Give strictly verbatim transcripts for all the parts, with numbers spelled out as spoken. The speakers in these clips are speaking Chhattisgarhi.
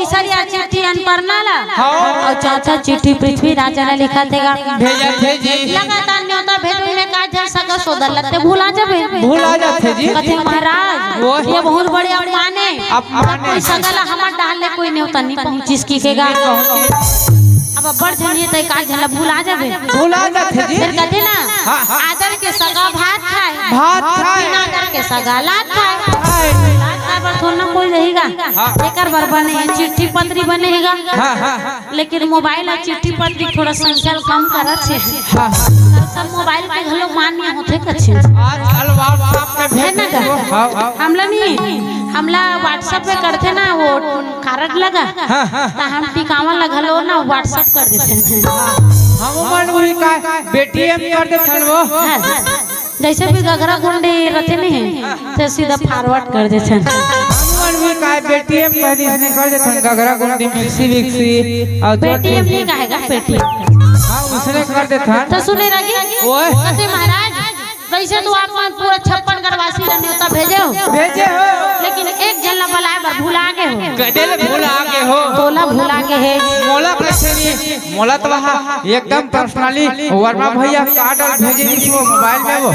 सर, या चिट्ठी अन्नपूर्णा ला। हाँ। अउ चाचा चिट्ठी पृथ्वीराज ला लिखत हे गा। भेजत हे जी। लगातार न्योता भेजबे में का झन सगा सोदर ला ते भुला जाबे। भुला जाथे जी। कथे महाराज, वो ये बहुत बड़े अपमान हे। अपमान जब कोई हे। सगा ला हमर डाहर ले कोई न्योता नहीं पहुँचिस कहिके गा। नहीं पहुँचिस। अब अब्बड़ झन ये तय का झन ला भुला जाबे। भुला जाथे जी। फेर कथे ना, हाँ, हाँ। आदर के सगा भात खाए। भात खाए। बिना आदर के सगा लात खाए। खाए। लात खाए बर थोड़ा ना कोई रही गा। हाँ। एकर बर बने हे, चिट्ठी पत्री बने हे गा। हाँ, हाँ, हाँ। लेकिन मोबाइल अउ चिट्ठी पत्री थोड़ा संख्या कम करत हे। हाँ, हाँ। सब मोबाइल पे घलो मान्य होथे कथे। आजकल WhatsApp पे है ना भेज गा? दो। हाँ, हाँ। हमला नहीं, हमला WhatsApp पे करथे ना वो कारड लगा। हाँ, हाँ। त हम टिकावन ला घलो ना WhatsApp कर देथे। हम मन वही का Paytm कर देथन वो। हाँ, हाँ। जैसे भी घघरा गुंडी रथे नहीं, तो सीधा forward कर देथन। हमन भी काय Paytm कर दिस ने कर देथन घघरा गुंडी मिक्सी विक्सी और जो Paytm नहीं कहेगा, Paytm। हाँ, उसने कर देथन। तो सुने रही, ओए। कथे महाराज, वैसे तो आप मन पूरा छप्पन गढ़वासी ला न्योता भेजे हो। भेजे हो। लेकिन एक झन ला बलाए बर भुला गे हो। कदे ले भुला गे हो? तोला भुला गे हे। मोला कैसे नहीं? मोला तो वहाँ एकदम personally वर्मा भैया कार्ड भेजे रहिस वो मोबाइल में वो।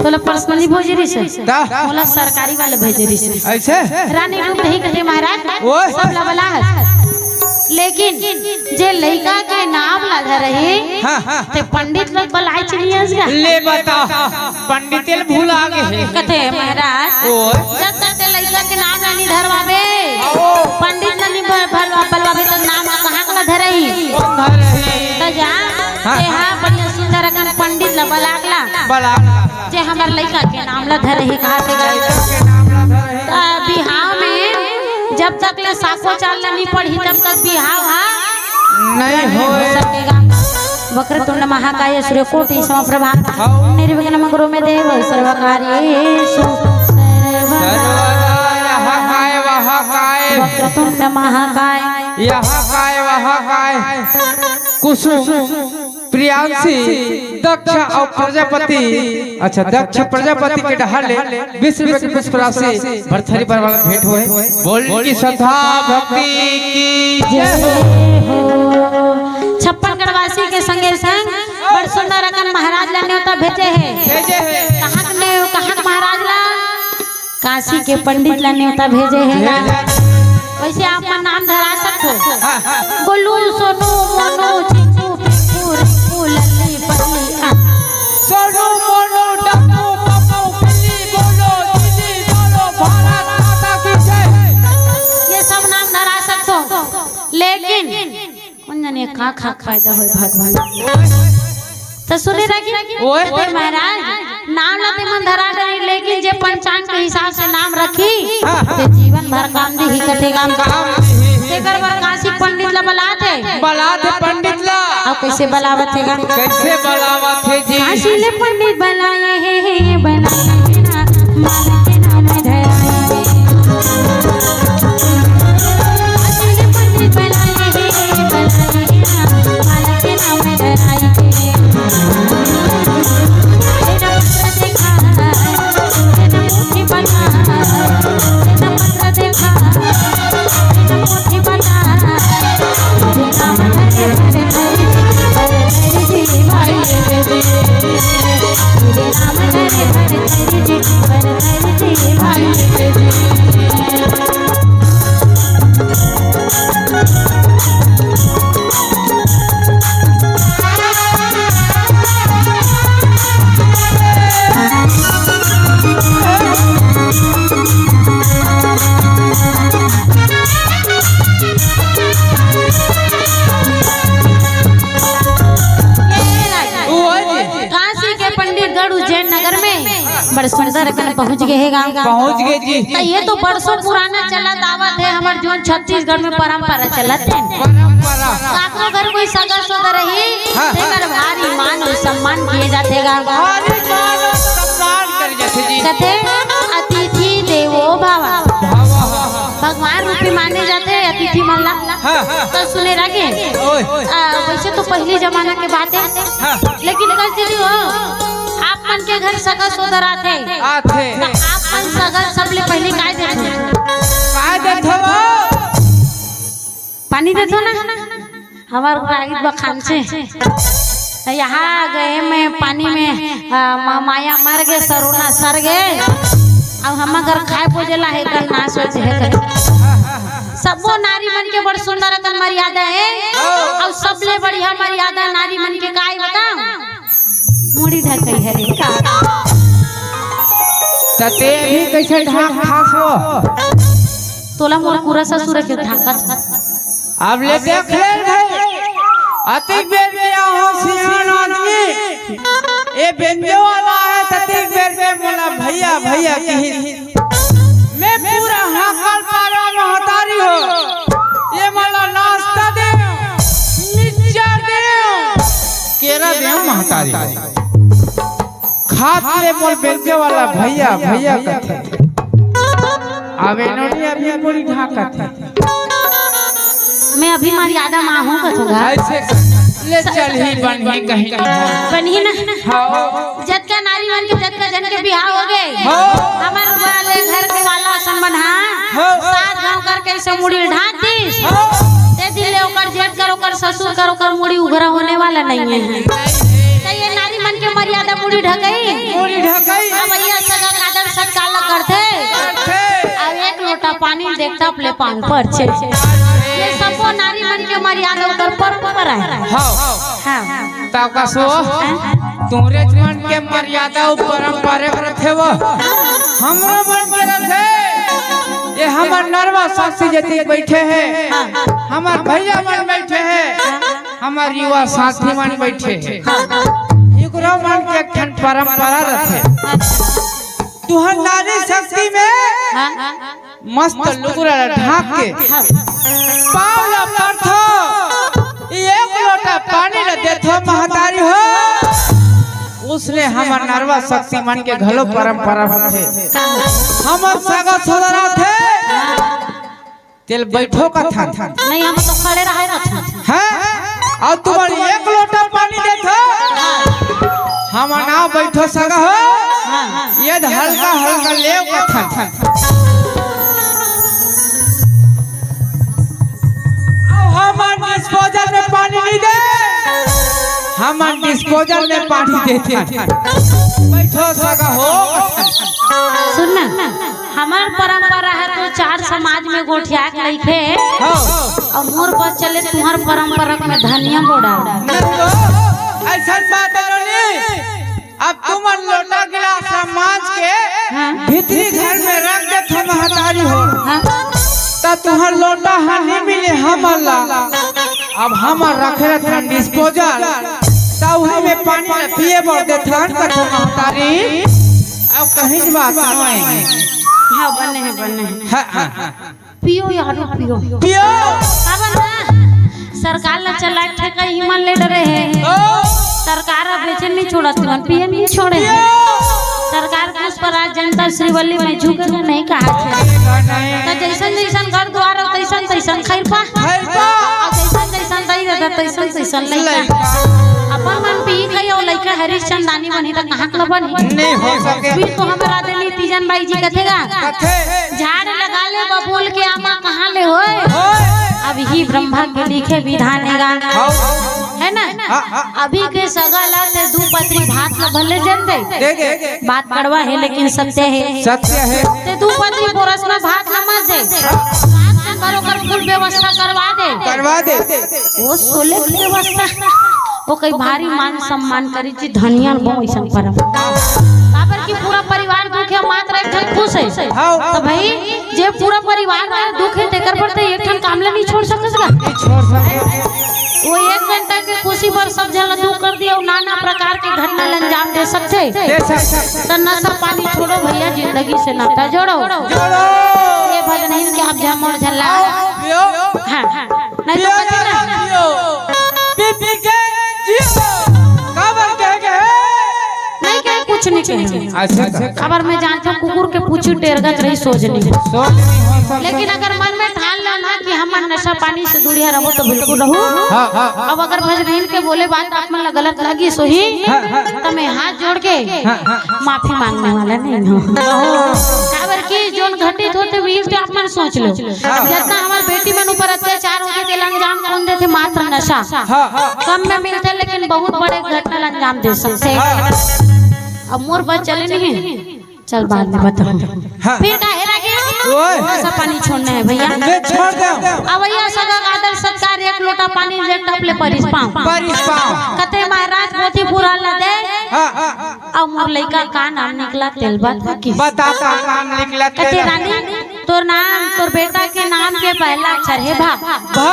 तोला personally भेजे रहिस हे? ता? मोला सरकारी वाला भेजे रहिस हे। ऐसे? रानी रूप रही कथे महाराज, ओए। सब ला बला हस। लेकिन जे लइका के नाम ला धरही, हाँ, हाँ। ते पंडित ला बलाए चली हस गा। ले बता। पंडित ल भुला गे हे। कथे महाराज, ओए। जब तक ते लइका के नाम ला नी धरवाबे, आओ। पंडित ला नी भ-, भरवा-, बलवाबे, त नाम ह कहाँ कला धरही? कौन धरही? त जा, हाँ, तेहा हाँ। बढ़िया सुंदर अकन पंडित ला बलाक ला। बलाक ला। जे हमर लइका के नाम ला धरही, कहा ते गा। लइका के नाम ला धरही। त बिहाव में जब तक ले साखो चाल ला नी पड़ही, तब तक बिहाव हा नहीं नहीं होए। हो सकेगा। वक्रतुंड महाकाय सूर्यकोटि समप्रभा। हाँ। निर्विघ्नं कुरु मे देव सर्वकार्येषु सर्वदा। सर्वदा यह काय वह काय। वक्रतुंड महाकाय। यह काय वह काय। कुसुम प्रियांशी दक्ष और प्रजापति, अच्छा, दक्ष प्रजापति के डहर ले बीस रुपए के पुष्प राशि भरथरी पर वाला भेंट होए। बोल की श्रद्धा भक्ति की जय हो। छप्पन गढ़वासी के संगे संग बड़ सुंदर अकन महाराज ला न्योता भेजे हे। भेजे हे। कहाँ के ने-, कहाँ के महाराज ला? काशी के पंडित ला न्योता भेजे हे। भेजे। वैसे आप मन नाम धरा सकथो। हाँ, हाँ। गोलू, सोनू, मोनू, चिंटू, पिंटू, रिंकू, लल्ली, पल्ली, आ। सोनू, मोनू, डब्बू, पप्पू, बिल्ली, बोलो, दीदी, बोलो, भारत माता की जय। ये सब नाम धरा सकथो, लेकिन कोन जाने का, का फायदा होय भगवान। त सुने रही, ओए। कथे महाराज, नाम ला ते मन धरा डरही, लेकिन जे पंचांग के हिसाब से नाम रखही, हाँ, हाँ। ते जीवन भर काम दिही कथे गा। काम दिही। तेकर बर काशी पंडित ला बलात हे। बलात हे पंडित ला। अब कैसे बलावत हे गा? कैसे बलावत हे जी? काशी ले पंडित बलाए हे, बलाए हे ना, मालक के नाम धराए हे। काशी के पंडित गढ़ उज्जैन नगर में बड़ सुंदर अकन पहुंच गे हे गा। पहुंच गे जी। त ये तो बरसों पुराना चलत आवत हे, हमर जोन छत्तीसगढ़ में परंपरा चलत हे। परंपरा। काकरो घर कोई सगा सोदर रही, हाँ, तेकर हाँ। भारी मान और सम्मान किए जाथे गा। भारी मान और सम्मान करे जाथे जी। कथे, "अतिथि देवो भव।" भव। भगवान रूपी माने जाथे अतिथि मन ला। हाँ, हाँ। त सुने रहे। ओए। आ, वैसे तो पहली जमाना के बात हे। हाँ। लेकिन कल दीदी हो, आप मन के घर सगा सोदर आथे। आथे। त आप मन सगा सबले पहली काय देथे? काय देथे वो? नहीं देथो ना, हमर रागित बखान से। यहाँ गए में पानी में, आ, मा-, माया मर गे, सरोना सर गे, अब हम अगर खाए पोजे ला हे कल ना सोचे हे। सबो नारी मन के बड़ सुंदर अकन मर्यादा हे, अउ सबले बढ़िया मर्यादा नारी मन के काय बताओ? मुड़ी ढकई हरे का। त ते भी कैसे ढाक ठाक हो? तोला मोर पूरा ससुर के ढाकत। अब ले देख ले भाई, अतिक बेर के आहो सियान आदमी, ए बेंजे वाला हे, ततिक बेर के मोला भैया भैया कही। मैं पूरा हाकल पारा महतारी हो, ये मोला नाश्ता दे, मिक्सचर दे, केरा दे महतारी हो। खात ले मोर बेंजे वाला भैया भैया कथे। अबे नोनी अभी पूरी ढाकत हे। मैं अभी मर्यादा मा हूँ कथूंगा। ऐसे ले चल ही बन ही कहीं। बन ही ना। हाँ। जतका नारी मन के जतका जन के बिहाव हो गे। हाँ। हमर वाले घर के वाला असन बन हा। हाँ। सात गांव करके इसे मुड़ी ढाक दिस। हाँ। ते दिले ओकर जेठ कर ओकर ससुर कर ओकर मुड़ी उघरा होने वाला नहीं है। त ये नारी मन के मर्यादा मुड़ी ढकई। मुड़ी ढकई। अब भैया सगा कादर सत्कार ला करथे। करथे। अब एक लोटा पानी देखता अपने पांव पर छे। ये सबो नारी मन के मर्यादा उधर परंपरा हे। हाँ। हाँ। त का सो? हाँ। तुमरे मन के मर्यादा उ परंपरा करथे वो। हमरो मन करथे। ये हमर नरवा साक्षी जति बैठे हे। हाँ। हमर भैया मन बैठे हे। हाँ। हमर युवा साथी मन बैठे हे। एकरो मन के एक ठन परंपरा रथे। तुहर नारी शक्ति में हाँ। मस्त लुगरा ला ढाक के पाँव ला परथो, एक लोटा पानी ला देथो महतारी हो। उसने हमर नरवा शक्ति मन के घलो परंपरा होथे। हमर सगा सोदरा थे। तेल बैठो कथन। नहीं, हम तो खड़े रहे कथन। हैं? अउ तुमन एक लोटा पानी देथो। हम ना बैठो सगा हो। हाँ। ये हल्का हल्का लेव कथन। अब हमन डिस्पोजल में पानी नहीं दे। हमन डिस्पोजल में पानी देथन। बैठो सगा हो। सुन ना। हमर परंपरा हे तो चार समाज में गोठिया के लइके हाँ। अउ मोर बस चले तुहर परंपरा में धनिया बोड़ा। नहीं तो, ऐसन बात हे नहीं। अब तुमन लोटा गिलास मांज के हाँ। भीतरी घर में रख देथो महतारी हो। हाँ। त तुहर लोटा हा नहीं मिले हमन ला। अब हमर रखे रथन डिस्पोजल, त उही में पानी ला पिए बर देथन कथो महतारी। अब कहीं बात नहीं। हाँ, बने हे, बने हे। हाँ, हाँ, हाँ। पियो यारो, पियो। पियो। काबर ना? सरकार ला चला के ठेका ही मन ले डरे हे। ओ। सरकार अब बेचे नहीं छोड़त, मन पिए नहीं छोड़े हे। पियो। सरकार पुष्पराज जनता श्रीवल्ली में झुकेगा नहीं कहा थे। झुकेगा नहीं। त जैसन जैसन घर द्वार हो, तैसन तैसन खैर पा। खैर पा। अउ जैसन जैसन दई रहता, तैसन तैसन लइका। लइका। अपन मन पी खाई अउ लइका हरिश्चंदानी बनी त कहाँ के बनी? नहीं हो सके। फिर तो हमर आदरणीय तीजन बाई जी कथेगा। कथे। झाड़ लगा ले बबूल के आमा कहाँ ले होय? होय। अब ही ब्रह्मा के लिखे विधान हे गा। हाँ। हे ना? हाँ, हाँ। अभी के सगा ला ते दू पतरी भात ला भले जन दे। दे दे। बात कड़वा हे लेकिन सत्य हे। सत्य हे। ते दू पतरी बोरस में भात ला मत दे। रात के करो कर फुल व्यवस्था करवा दे। करवा दे। वो सोले के व्यवस्था, वो कई भारी मान सम्मान करी जी, धनिया बहु ऐसन परम। काबर कि पूरा परिवार दुखे, मात्र एक झन खुश हे। हाँ। त भाई, जे पूरा परिवार दुखे, तेकर बर ते एक ठन काम ला नहीं छोड़ सकस गा। नहीं छोड़ सकस। वो एक घंटा के खुशी बर सब झन ला दुख कर दिया, अउ नाना प्रकार के घटना ला अंजाम दे सकथे। दे सकथे। त नशा पानी छोड़ो भैया, जिंदगी से नाता जोड़ो। जोड़ो। ये भजन इनके आप झन मोर झन ला। आओ, आओ, पियो। हाँ, हाँ। नहीं तो पियो, कथी ना। पियो। पी पी के जियो। काबर कहे के हे? नहीं कहे, कुछ नहीं कहे। अच्छा, अच्छा। काबर मैं जानथों कुकुर के पूछी टेरगत रही सोच नहीं। सोच नहीं हो सकता। लेकिन अगर मन में ठान लो ना कि हम नशा पानी से दूरिया रहो तो बिल्कुल रहो। हाँ, हाँ, हाँ। अब अगर भजनहीन के बोले बात आप मन ला गलत लगी सोही, हाँ, हाँ, हाँ। तो मैं हाथ जोड़ के हाँ, हाँ। माफी मांगने वाला नहीं हूँ। ओहो। काबर की जोन घटित होते हुए तो आप मन सोच लो। हाँ। जितना हमारे बेटी मन ऊपर अत्याचार होते अंजाम कौन देथे? मात्र नशा। हाँ, हाँ। कम में मिलथे, लेकिन बहुत बड़े घटना ल अंजाम दे सकथे। हाँ। अब मोर बस चले नहीं, चल बाद में बताऊँ। हाँ। फिर काहे रागी? ओए। नशा पानी छोड़ना है भैया। ले छोड़ दे। अब भैया सगा आदर सत्कार, एक लोटा पानी ले टप ले परिस पाँव। परिस पाँव। कथे महाराज पोथी पुराण ला दे। हाँ, हाँ। अब मोर लइका का नाम निकला तेल बता किस। बता का नाम निकला कथे तेल। रानी, तोर नाम, तोर बेटा के नाम के पहला अक्षर हे भा। भा।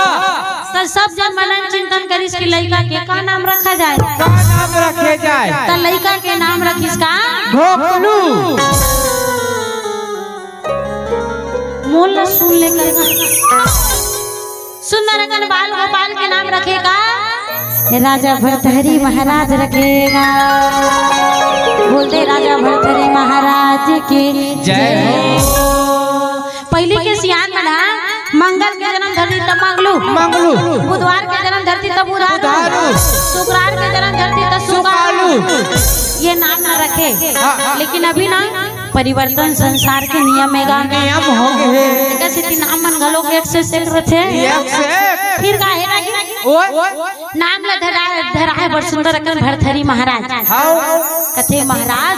त सब जन मनन चिंतन करिस कि लइका के का नाम रखा जाए। का नाम रखे जाए। त लइका के नाम रखिस का? ढोकलू। मोला सुन ले कर। सुंदर अकन बाल गोपाल के नाम रखे का? राजा भरथरी महाराज रखेगा। बोल दे राजा भरथरी महाराज की जय हो। पहली के सियान मन ह मंगल के जन्म धरती त मंगलू, मंगलू। बुधवार के जन्म धरती त बुधारू, बुधारू। शुक्रवार के जन्म धरती त सुकालू। ये नाम न रखे। हाँ, हाँ। लेकिन अभी ना परिवर्तन संसार के नियम हे गा। नियम हो गे हे। एकर सेती नाम मन घलो एक से एक रथे। एक से एक। फिर का हे ना कि ओए। नाम ला धरा, धरा हे बड़ सुंदर अकन भरथरी महाराज। हाँ। कथे महाराज,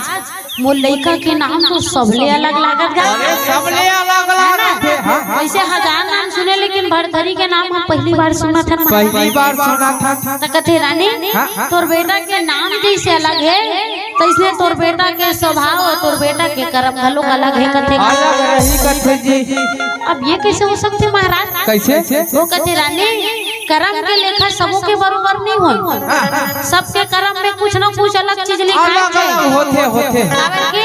मोर लइका के नाम तो सबले अलग लागत गा। अरे, सबले अलग लागत हे। हाँ, हाँ। वैसे हजार नाम सुने, लेकिन भरथरी के नाम हम पहली बार सुनत हन। पहली बार सुनत हन। त कथे रानी, हाँ, हाँ। तोर बेटा के नाम जैसे अलग हे, तइसने तोर बेटा के स्वभाव अउ तोर बेटा के करम घलोक अलग हे कथे। अलग रही कथे जी। अब ये कइसे हो सकथे महाराज? कइसे? वो कथे रानी, करम के लेखा सबो के बरोबर नइ होय। हाँ, हाँ। सबके करम में कुछ न कुछ अलग चीज लिखाय हे। अलग होथे, होथे। काबर कि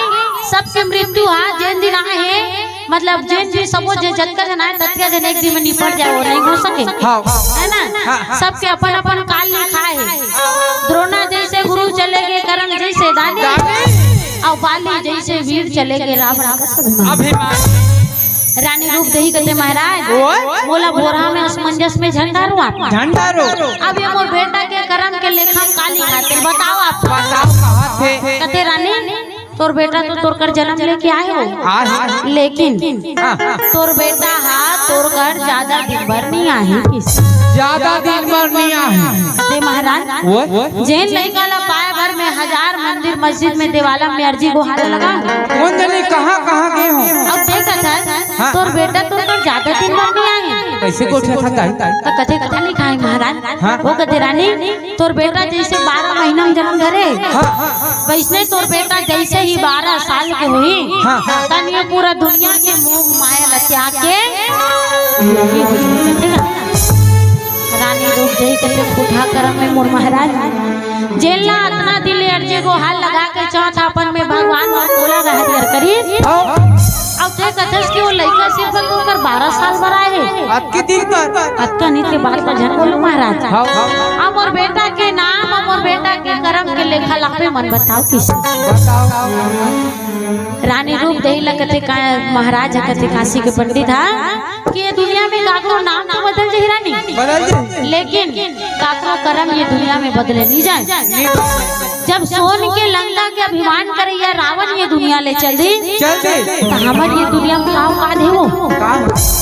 सबके मृत्यु ह जेन दिन आए हे, मतलब, जेन भी सबो जे जतका झन आए, ततका झन एक दिन में निपट जाए, वो नइ हो सके। हाँ। हे ना? हाँ, हाँ। सबके अपन-अपन काल लिखाय हे। द्रोणा जइसे गुरु चले गे कर्ण जइसे दानी, दानी। अउ बाली जइसे वीर चले गे रावण कस अभिमान। अभिमान। रानी रूप देही कथे महाराज, ओए। मोला बोरा में असमंजस में झन डारो आप। झन डारो। अब ये मोर बेटा के करम के लेखा काली खातिर बताओ आप। बताओ कहाँ थे? कथे रानी, तोर बेटा तो तोर कर जन्म लेके आए हो। आए। लेकिन हाँ, हाँ। तोर बेटा हा तोर कर ज्यादा दिन भर नइ आही। ज्यादा दिन भर नइ आही। अरे महाराज, वो? जेन लइका ला पाए भर में हजार मंदिर मस्जिद में देवाला में अर्जी गुहार लगा। कोन जनी कहाँ कहाँ गे हो? अब देख अथस, हाँ। तोर बेटा तो तोर ज्यादा दिन भर नइ आही। कइसे गोठियाथस? त कथे कथा लिखाय हे महाराज। हाँ। वो कथे रानी, तोर बेटा जइसे बारह महीना में जन्म धरे, हाँ, हाँ, हाँ। वइसने तोर बेटा जइसे ही बारह साल के होही, हाँ, हाँ। तन ये पूरा दुनिया के मोह माया ल त्याग के रानी रूप देही कथे फूटा करम में मोर महाराज। जेन ला अतना दिन ले अर्जी गुहार लगा के चौथापन में भगवान मोर कोला रहरियर करी। हाँ। अउ ते कथस कि वो लइका सिर्फ ओकर बारह साल बर आए हे। अतके दिन बर। अतका नीत के बात ला झन बोलू महाराज। हाँ, हाँ। अब मोर बेटा के नाम, अब मोर बेटा के करम के लेखा लापे मन बताओ किस। बताओ। रानी रूप देही ला कथे का, महाराज ह कथे काशी के पंडित ह कि ये दुनिया में काकरो नाम तो बदल जाही रानी। बदल जाही। लेकिन काकरो करम ये दुनिया में बदले नइ जाय। नइ बदले। जब सोन के लंका के अभिमान करइया रावण ये दुनिया ले चल दी, चल दी। त हमर ये दुनिया में का औकात हे वो? का?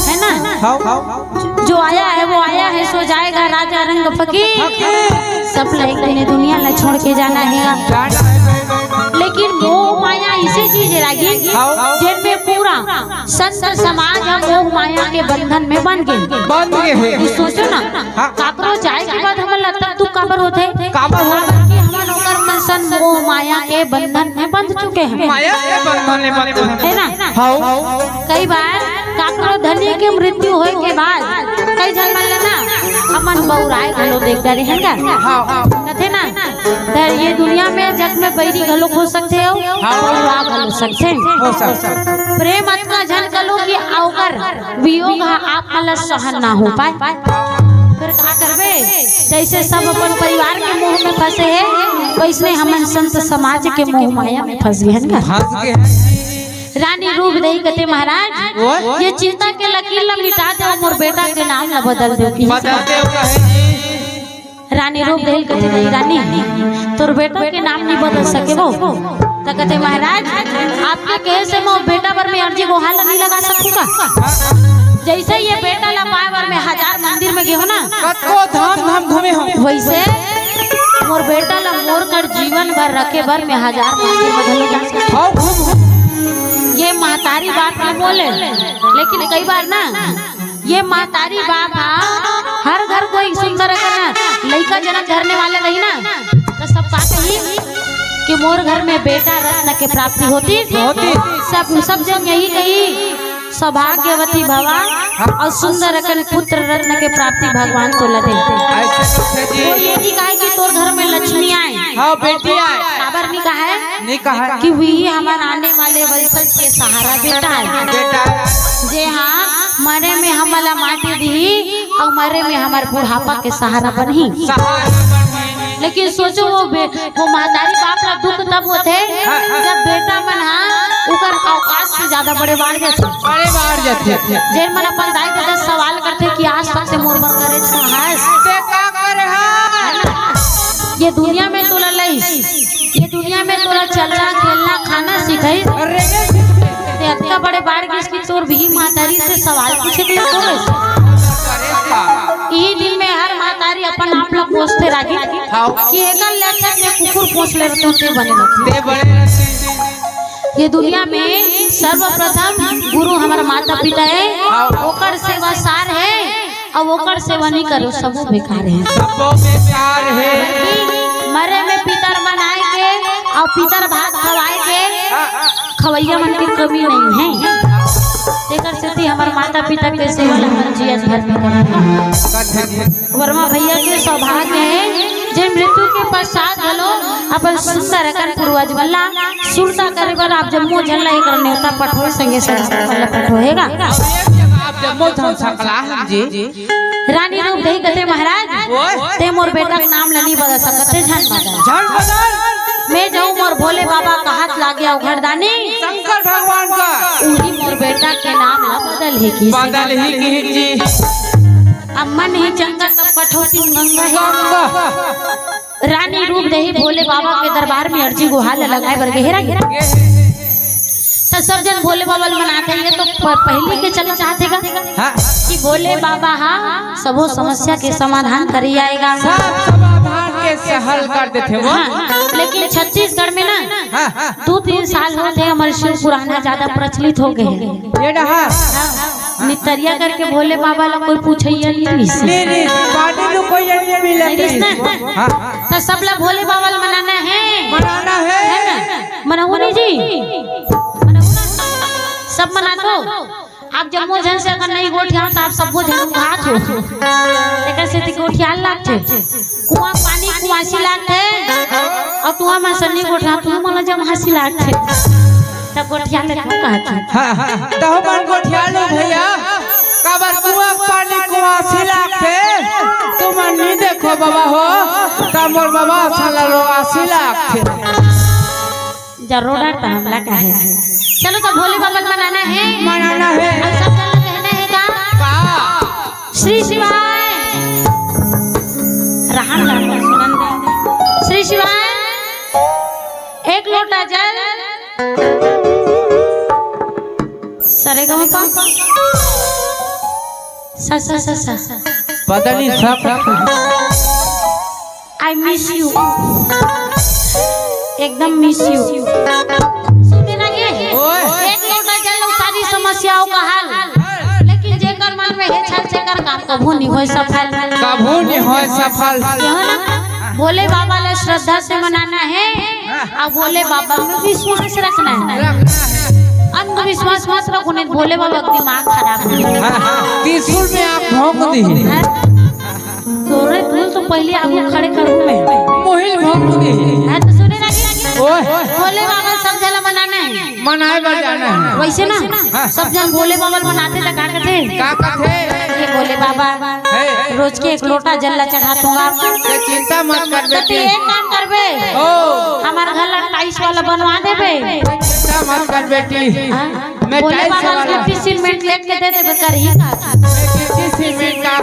हे ना? हाव, हाव। जो आया है वो आया है, सो जाएगा राजा रंग फकीर। फकीर। सब ला एक दिन ये दुनिया ला छोड़ के जाना हे। जाना हे। लेकिन मोह माया अइसे चीज हे रागी, हाव। जेन में पूरा संत समाज ह मोह माया के बंधन में बंध गे। बंध गे हे। ये सोचो ना, हाँ। काकरो जाए के बाद हमन ला तब दुख काबर होथे? काबर होथे? काबर कि हमन ओकर मन सन मोह माया के बंधन में बंध चुके हन। माया के बंधन में बंध चुके हन। हे ना? हाव। कई बार काकरो धनी के मृत्यु होय के बाद कई झन मन ला ना अपन बउराय घलो देख डरे हन गा। हाव। कथे ना, त ये दुनिया में जग में बैरी घलो हो सकथे हो, हाव। बउरा घलो सकथे। हो सकथे। प्रेम अतना झन करो कि ओकर वियोग ह आप मन ला सहन ना हो पाए। फिर का करबे? जइसे सब अपन परिवार के मोह में फंसे हे, वइसने हमन संत समाज के मोह माया में फंस गे हन गा। फंस गे हन। रानी रूप देही कथे महाराज, ओए। ये चिता के लकीर ला मिटा देव, मोर बेटा के नाम ला बदल देव। बदल देव कहे जी। रानी रूप देही कथे नहीं रानी, तोर बेटा के नाम नइ बदल सके वो। त कथे महाराज, आपके कहे से मोर बेटा बर में अर्जी गुहार ला नइ लगा सकूं का? जइसे ये बेटा ला पाए बर में हजार मंदिर में गे हो ना, कतको धाम धाम घूमे हो। वैसे मोर बेटा ला मोर कर जीवन भर रखे बर मैं हजार मंदिर में घलो जा सकत हव। ये महतारी बाप के बोले, लेकिन कई बार ना ये महतारी बाप हा हर घर कोई सुंदर अगर ना लइका जनम धरने वाले रही ना, तो सब का कही कि मोर घर में बेटा रत्न के प्राप्ति होती। होती। सब, सब जन यही कही, सौभाग्यवती भवा अउ सुंदर अकन पुत्र रत्न के प्राप्ति भगवान तोला दे। अइसे कथे जी। कोई ये नइ कहे कि तोर घर में लक्ष्मी आए। हाँ, बेटी आए। काबर नइ कहे? नइ कहे। कि वही हमर आने वाले वंशज के सहारा बेटा आए। बेटा। जे हाँ, मरे में हमला माटी दिही अउ मरे में हमर बुढ़ापा के सहारा बनही। सहारा बनही। लेकिन सोचो वो बे-, वो महतारी बाप ला दुख तब होथे, हाँ, हाँ। जब बेटा मन हा उकर अवकाश से ज्यादा बड़े बाढ़ जाथे। बड़े बाढ़ जाथे। जेन मन अपन दाई ददा सवाल करथे कि आज तक ते मोर बर करे हस। ते का करे हस? ये दुनिया में तोला लइस, ये दुनिया में तोला चलना, खेलना, खाना सिखाइस। अरे, ते अतका बड़े बाढ़ गिस कि तोर भी महतारी से सवाल पूछे के लिए तोर। इही दिन में हर महतारी अपन आप ला कोसथे रागी हाँ। कि एकर ले अच्छा मैं कुकुर पोस ले रहते, ते बने रहते। ते बड़े रहते। ये दुनिया में सर्वप्रथम गुरु हमर माता पिता हे, हाँ। ओकर सेवा सार हे, अउ ओकर सेवा नइ करो, सबो बेकार हे। सबो बेकार हे। मरे में पितर मन आए के अउ पितर भात खवाए के हाँ, हाँ। खवैया मन के कमी नइ हे। तेकर सेती हमर माता पिता के सेवा ल हमन जियत भर में करथन। वर्मा भैया के सौभाग्य हे, जे मृत्यु के पश्चात घलो अपन सुंदर अकन पूर्वज मन ला सुरता करे बर आप जम्मो झन ला एक नेवता पठोए, संगे संगे मन ला पठोएगा। आप जम्मो झन सकला हम जी। रानी रूप देही कथे, महाराज, ओए। ते मोर बेटा के नाम ल नइ बदल सकत, ते झन बदल। झन बदल। मैं जाऊं मोर भोले बाबा का हाथ लागे अवघड़दानी। शंकर भगवान का। उही मोर बेटा के नाम ल बदल ही की। बदल ही की जी। अब मन ही चंगा तब कठौती गंगा है। गंगा। रानी रूप देही भोले बाबा के दरबार में अर्जी गुहार ल लगाए बर गे हे रागी। त सब जन भोले बाबा ल मनाथे, ये तो प-, पहिली के चलना चाहथे का हाँ। कि भोले बाबा हा सबो समस्या के समाधान करी आएगा। सब समाधान के हल कर देथे वो। हाँ, लेकिन छत्तीसगढ़ में ना हाँ, हाँ। दो तीन साल होथे हमर शिव पुराण ह ज्यादा प्रचलित हो गे हे। ये डहा। हाँ। नितरिया करके भोले बाबा ला कोई पूछइया नइ रिहिस। नइ, नइ, पानी लो कोई नइ मिला नइ रिहिस ना। हाँ। त सब ला भोले बाबा ला मनाना हे। मनाना हे। हे ना? मनाहू नहीं जी? मनाहू ना? सब मनाथो। आप जम्मो झन से अगर नइ गोठियाव त आप सबो झन उघात हो। एकर सेती गोठियाल लागथे। कुआं पानी कुआसी लागथे। अउ तुहा मन से नइ गोठियाव, तुहा मन ला जमहासी लागथे। त गोठिया ले तू कहत हस। हाँ, हाँ, तहु मन गोठिया लो भैया, काबर कुआं पानी कुआसी लागथे, तुमन नइ देखो बाबा हो, त मोर बाबा साला रोआसी लागथे। जरूर त हमला काहे। चलो त भोले बाबा ल मनाना हे। मनाना हे। अउ सब जन ल कहना हे का? का? श्री शिवाय। रहन, रहन, सुनन दे। श्री शिवाय। एक लोटा जल। सरे गमा पा। सा, सा, सा, सा। पता नहीं सब। I miss you। एकदम miss you। सुने ना ये? ओए। एक लोटा जल अउ सारी समस्याओं का हल। लेकिन जेकर मन में हे छल, तेकर काम कभू नइ होय सफल। कभू नइ होय सफल। यह ना, भोले बाबा ला श्रद्धा से मनाना हे। हाँ। अउ भोले बाबा में विश्वास रखना हे। रखना हे। अंधविश्वास मत रखो, नहीं भोले बाबा का दिमाग खराब हो जाए। हाँ, हाँ। त्रिशूल में आप भोंक दी। हाँ। तोरे भूल तो पहले आगू खड़े करूँ मैं। मोहिल भोंक दी। हाँ, तो सुने ना कि ओए। भोले बाबा सब झन ला मनाना हे। मनाए बर जाना हे। वैसे ना, हाँ। सब जन भोले बाबा ला मनाथे त का कथे? का कथे? ये भोले बाबा, हे। रोज के एक लोटा जल ला चढ़ा दूंगा। ते चिंता मत कर त ते बेटी। एक काम करबे। ओ। हमर घर ला tiles वाला बनवा देबे। चिंता मत कर बेटी। हाँ? मैं भोले tiles बाबा वाला। गिट्टी सीमेंट लेके दे देबे, करही का? मैं गिट्टी सीमेंट का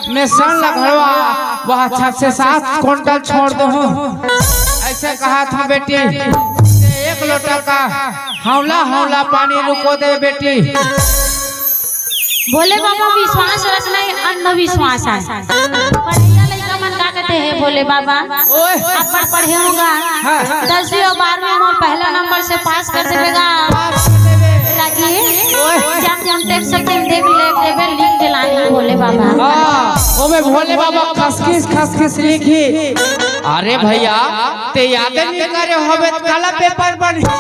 मिश्रण ला घलवा, वह छह से सात कुंटल छोड़ दूँ। अइसे कहा था बेटी, एक लोटा का हौला हौला पानी रुको दे बेटी। भोले बाबा विश्वास रखना ही अंधविश्वास है। पढ़इया लइका मन का कहते हैं, "भोले बाबा, ओए। अब पढ़े होगा, हाँ, हाँ। दसवीं और बारहवीं में पहला नंबर से पास कर देवेगा।" पास कर देवे। रागी, ओए। जब जब देख सके, देख ले, देवे, लिख के लानी भोले बाबा। हाँ, ओमे भोले बाबा खसखिस, खसखिस लिखी। अरे भैया, ते याद नहीं करे होबे, त काला पेपर बनी। तब का?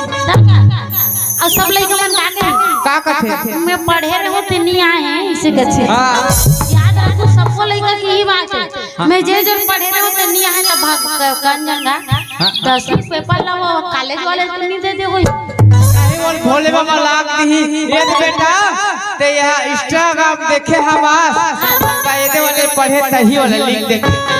अउ सब लइका मन का कथे? का कथे? मैं पढ़े रहूं ते नी आए हे, इसे कथे। हाँ। याद रखो, सबको लइका के ही बात है। हाँ। मैं जे जब पढ़े रहूं ते नी आए हे, तब भाग, भाग, कन जंगा। हाँ। दसवीं पेपर ला वो कॉलेज वाले को नहीं दे दे कोई। नहीं बोल, भोले बाबा लाग दी। ये तो बेटा, ते यह Instagram देखे हवास, का ये दे वाले पढ़े तही वाले लिख देखे।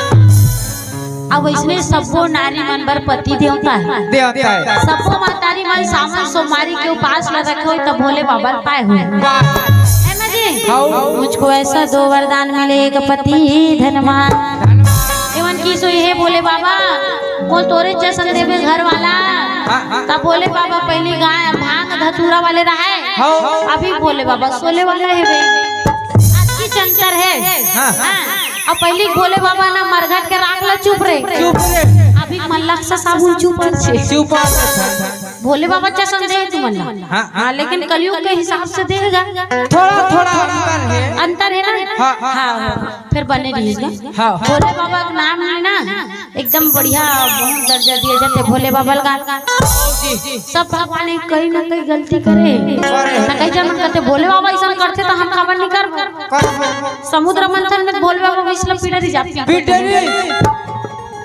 अब इसने सबो नारी मन बर पति देवता है। देवता है। सबो महतारी मन सावन सोमवारी के उपास ल रखे होय, तब भोले बाबा ल पाए होय। वाह। है ना जी? हौ। मुझको ऐसा दो वरदान मिले, एक पति धनवान। एमन की सोई हे भोले बाबा, वो तोरे जसन देवे घर वाला। हाँ, हाँ। तब भोले बाबा पहली गाय भांग धतूरा वाले रहे। हौ। अभी भोले बाबा सोले वाले हे भाई। आज की अंतर है। हाँ। हाँ। अब पहली भोले बाबा ना मरघट के राख ला चुप रहे। चुप रहे। अभी मल्लक सा साबुन चुप रहे। चुप रहे। भोले बाबा चसन दे तुमन ला। हाँ, हाँ, हाँ, लेकिन कलयुग के हिसाब से देगा। थोड़ा, थोड़ा अंतर है। अंतर है ना? हाँ, हाँ, हाँ, हाँ। फिर बने रहिएगा। हाँ। भोले बाबा का नाम है ना, एकदम बढ़िया, बहुत दर्जा दिया जाते भोले बाबा का। जी। सब भगवान एक कहीं ना कहीं गलती करे। करे। ना कहीं जब मन करते भोले बाबा ऐसा करते तो हम खबर नहीं कर। कर। समुद्र मंथन में भोले बाबा विष ल पी डरी जाते। पी डरी।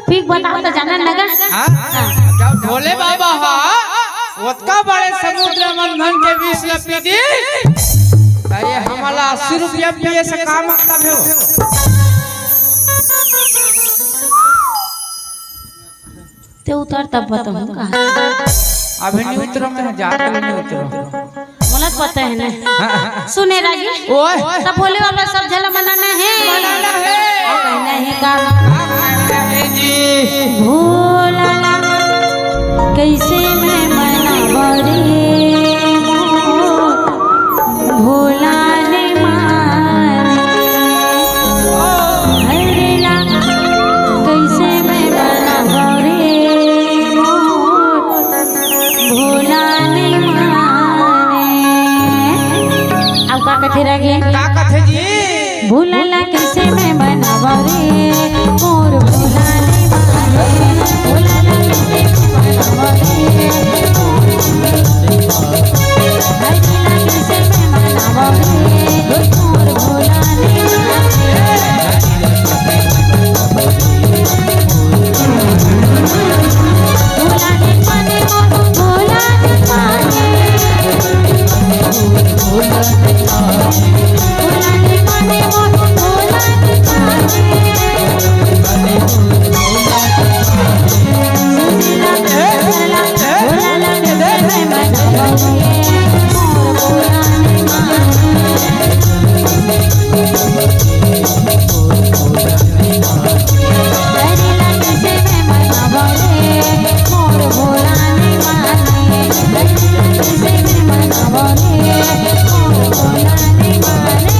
ठीक बताओ तो जाना नगा। हाँ? हाँ। जब भोले बाबा हा ओतका बड़े समुद्र मंथन के विष ल पी दी, त ये हमला अस्सी रुपया पिए से का मतलब है? ते उतर तब बताऊँ का। अभी नहीं उतरो, मैं जाकर नहीं उतरो। मोला तो पता है ना। हाँ, हाँ। सुने रागी, ओए। सब भोले बाबा सब झला मनाना है। मनाना है। और कहना है का? जी। भोला ला, कैसे मैं मनावं रे मोर भोला ने माने। हरे ला, कैसे मैं मनावं रे मोर भोला ने माने। अब का कथे रह गे? का कथे जी? भोला ला कैसे मैं मनावं रे, मोर भोला ने माने। भोला ला कैसे मैं मनावं रे, मोर भोला ने माने। हरे ला कैसे मैं मनावं रे, मोर भोला ने माने।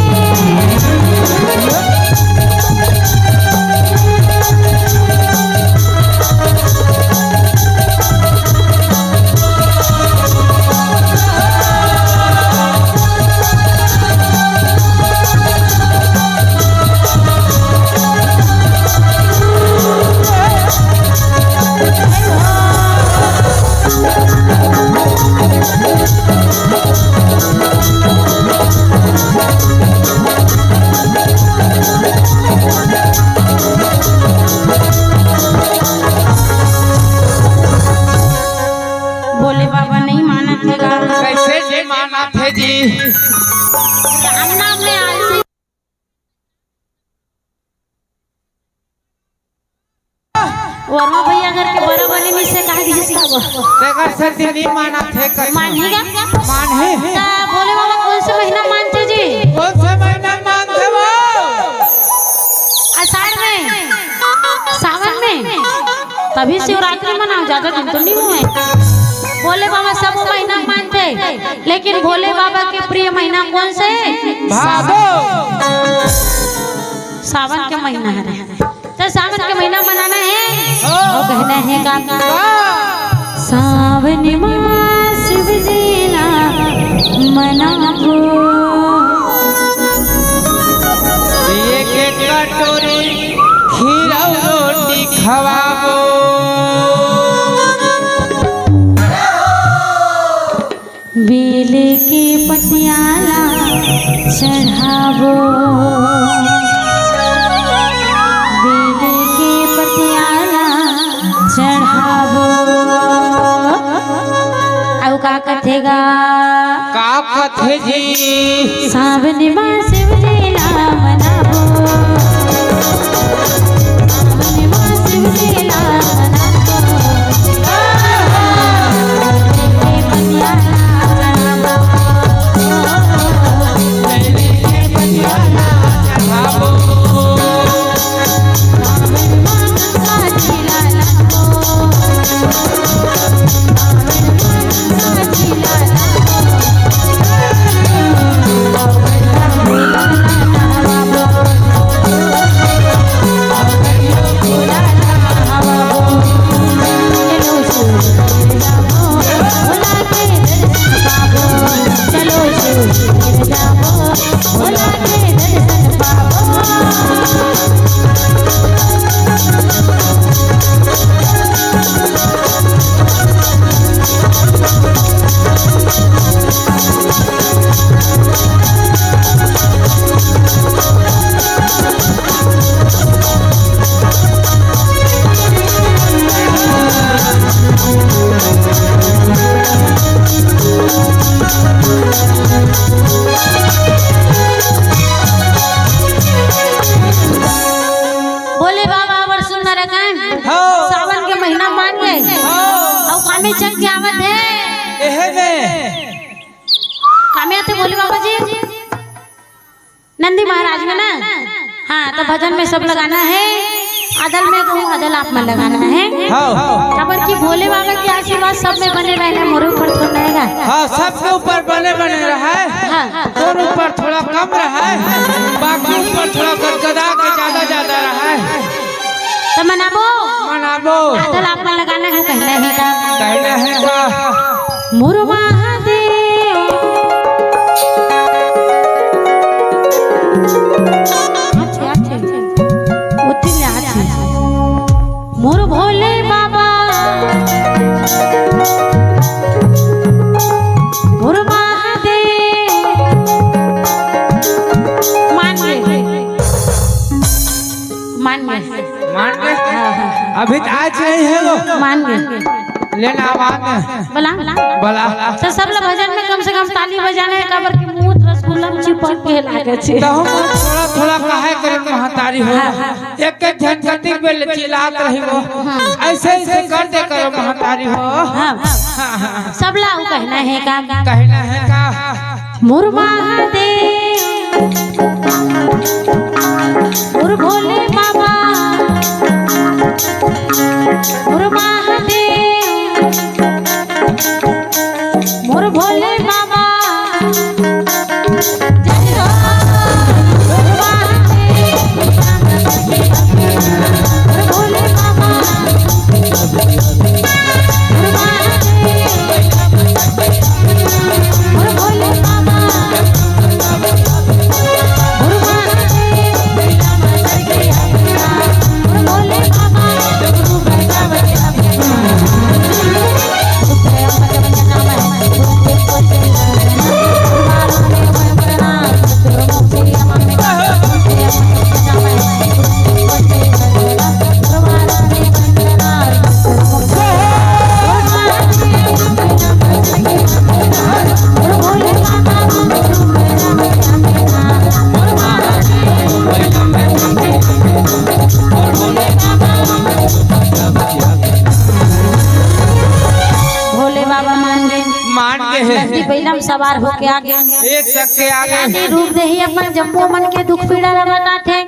भोले बाबा नहीं मानत हे गा। कैसे जी मानत हे जी? राम नाम में आलसी। वर्मा भैया घर के बराबरी में से कहा दिस का वो। तेकर से दिल्ली मानत हे कर। मानही गा? मानही। त भोले बाबा कौन से महीना मानथे जी? कौन से महीना मानथे वो? आषाढ़ में, सावन में, तभी शिवरात्रि मनाओ, ज्यादा दिन तो नहीं हुए। भोले बाबा सब महीना मानथे, लेकिन भोले बाबा के प्रिय महीना कौन से? भादो। सावन के महीना हरे। त सावन के महीना मनाना हे। हो। अउ कहना हे का? का? सावन मा शिव जी ला मनाबो। एक एक कटोरी खीर अउ रोटी खवाबो। बेल के पतिया ला चढ़ाबो, बेल के पतिया ला चढ़ाबो। अउ का कथे गा? का कथे जी? सावन मा शिव जी ला मनाबो, सावन मा शिव जी ला मनाबो। भोले बाबा बड़ सुंदर हे का? हाँ। सावन के महीना मान गए। हाँ। अउ कामे चल के आवत हे। एहे में। कामे आथे भोले बाबा जी? नंदी महाराज में ना। हाँ, त भजन में सब लगाना हे। अदल में कहूँ, अदल आप मन लगाना हे। हाँ। काबर कि भोले बाबा के आशीर्वाद सब में बने रहे, मोरे ऊपर थोड़ा रहेगा। हाँ, सबके ऊपर बने बने रहे। हाँ। तोर ऊपर थोड़ा कम रहे, बाकी ऊपर थोड़ा गदगदा के ज्यादा ज्यादा रहे। त मनाबो? मनाबो। अदल आप मन लगाना हे, कहना हे का? कहना हे का? मोर महादेव। आथे, आथे। ओती ले आथे। मोर भोले बाबा। मोर महादेव। मान गे। मान गे। मान गे? हाँ, हाँ। अभी त आज नहीं हे वो। मान गे। लेना आवाज में। बोला? बोला। त सब ला भजन में कम से कम ताली बजाना हे, काबर कि मुंह रसगुल्ला में चिपक के लागे छे। त हम थोड़ा थोड़ा काहे करे महतारी हो। हाँ, हाँ। एक एक झन कतिक बेर चिल्लात रही हो। हाँ। ऐसे ऐसे कर दे करो महतारी हो। हाँ। हाँ, हाँ। सब ला अउ कहना हे का? कहना हे का? मोर महादेव, मोर भोले बाबा, मोर महादेव, मोर भोले बाबा। जय हो, मोर महादेव, मोर भोले बाबा। भोले बाबा मान गे। मान गे हे। नंदी बैला म सवार होके आ गे। एक सक के आ गे। नंदी रूप देही अपन जम्मो मन के दुख पीड़ा ला बताथे।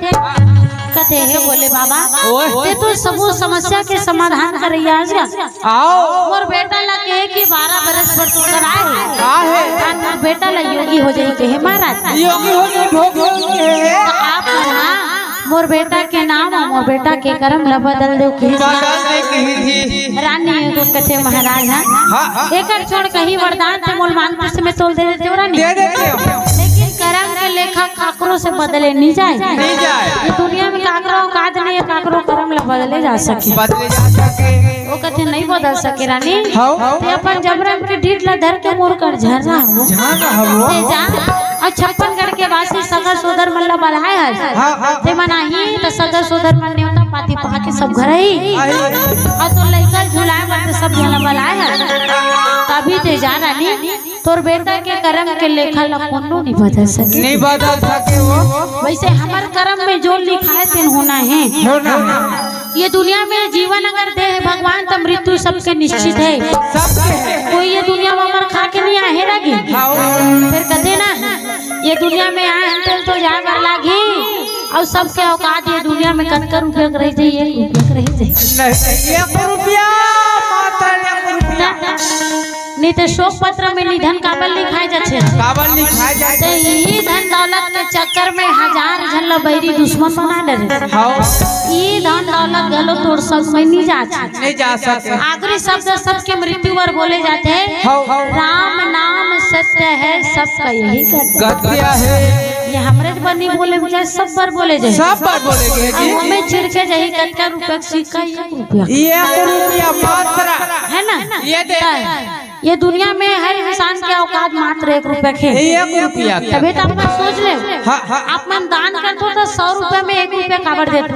कथे, हे भोले बाबा, ओए। ते तो सबो समस्या के समाधान करइया आय गा। आओ। मोर बेटा ला कहे कि बारह बरस बर तो कराए हे। का हे? अउ मोर बेटा ला योगी हो जाही कहे महाराज। योगी हो जाही, भोग हो जाही। त आप मन हा मोर बेटा के नाम अउ मोर बेटा के करम ला बदल देव कहिस। बदल दे कहिस जी। रानी एगो कथे महाराज हा। हाँ, हाँ। एकर छोड़ कहीं वरदान ते मोल मांग किस्त में तोल दे देते हो रानी। दे देते हो। लेकिन करम के लेखा काकरो से बदले नहीं जाए। नहीं जाए। ये दुनिया में काकरो औकात नहीं हे, काकरो करम ला बदले जा सके। बदले जा सके। वो कथे नहीं बदल सके रानी। हाँ। ते अपन जबरन के डीठ ला धर के मोर कर झरना हो। झरना हो। ते जा, अउ छप्पन गढ़ के वासी सगा सोदर मन ला बलाए हस। हाँ, हाँ। ते मन आही त सगा सोदर मन नेवता पाती पा के सब घर आही। आही। अउ तोर लइका झुलाए बर ते सब झन ला बलाए हस। तभी ते जा रानी, तोर बेटा के करम के लेखा ला कोनो नहीं बदल सके। नहीं बदल सके वो। वइसे हमर करम में जो लिखाए तेन होना हे। होना हे। ये दुनिया में जीवन अगर दे हे भगवान, त मृत्यु सबके निश्चित हे। सबके हे। कोई ये दुनिया में मर खा के नहीं आहे ना कि? हाँ। फेर कथे ना, ये दुनिया में आए हन तेन तो जाए बर लागही। अउ सबके औकात ये दुनिया में कतका रुपया के रह जाही, एक रुपया के रह जाही। नहीं, एक रुपया, मात्र एक रुपया। ना, ना। नहीं ते शोक पत्र में निधन काबर लिखाए जाथे? काबर लिखाए जाथे? ते इही धन दौलत के चक्कर में हजार झन ल बैरी दुश्मन बना डरे। हाँ। ई धन दौलत घलो तोर संग में नहीं जाथे। नहीं जा सके। आखिरी शब्द सबके मृत्यु बर बोले जाथे। हाँ। राम नाम सत्य है, सबका यही गति। गति है। ये हमरे बर नहीं बोले जाए, सब बर बोले जाए। सब बर बोले जाए जी। अउ हमें चिढ़ के जाही कतका रुपया के सिक्का, एक रुपया। एक रुपया मात्र। है ना? ये दे। त ये दुनिया में हर इंसान के औकात मात्र एक रुपया के। एक रुपया के। तभी तो आप मन सोच ले। हाँ, हाँ। आप मन दान करथो त सौ रुपया में एक रुपया काबर देथो?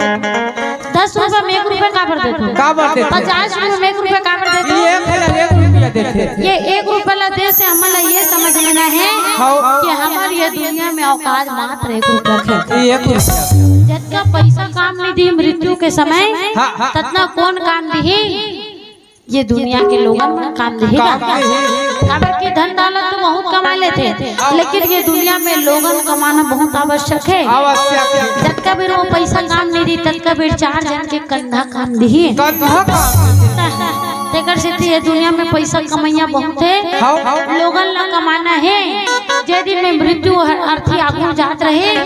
दस रुपया में एक रुपया काबर देथो? काबर देथो? पचास रुपया में एक रुपया काबर देथो? ये एक रुपया देथे। ये एक रुपया ला दे से हमन ला ये समझ लेना हे हाँ। कि हमर ये दुनिया में औकात मात्र एक रुपया के। ये एक रुपया। जतका पैसा काम नहीं दिही मृत्यु के समय, हाँ, हाँ। ततना कोन काम दिही? ये दुनिया के लोगन मन काम दिही काम गा। दिही। काबर कि धन दौलत तो बहुत कमा लेथे, लेकिन ये दुनिया में लोगन कमाना बहुत आवश्यक हे। आवश्यक हे। जतका बेर वो पैसा काम नहीं दिही, ततका बेर चार झन के कंधा काम दिही। कंधा काम दिही। तेकर सेती ये दुनिया में पैसा कमइया बहुत हे, हाँ, हाँ। लोगन ला कमाना हे। जे दिन में मृत्यु हर अर्थी आगू जात रहे,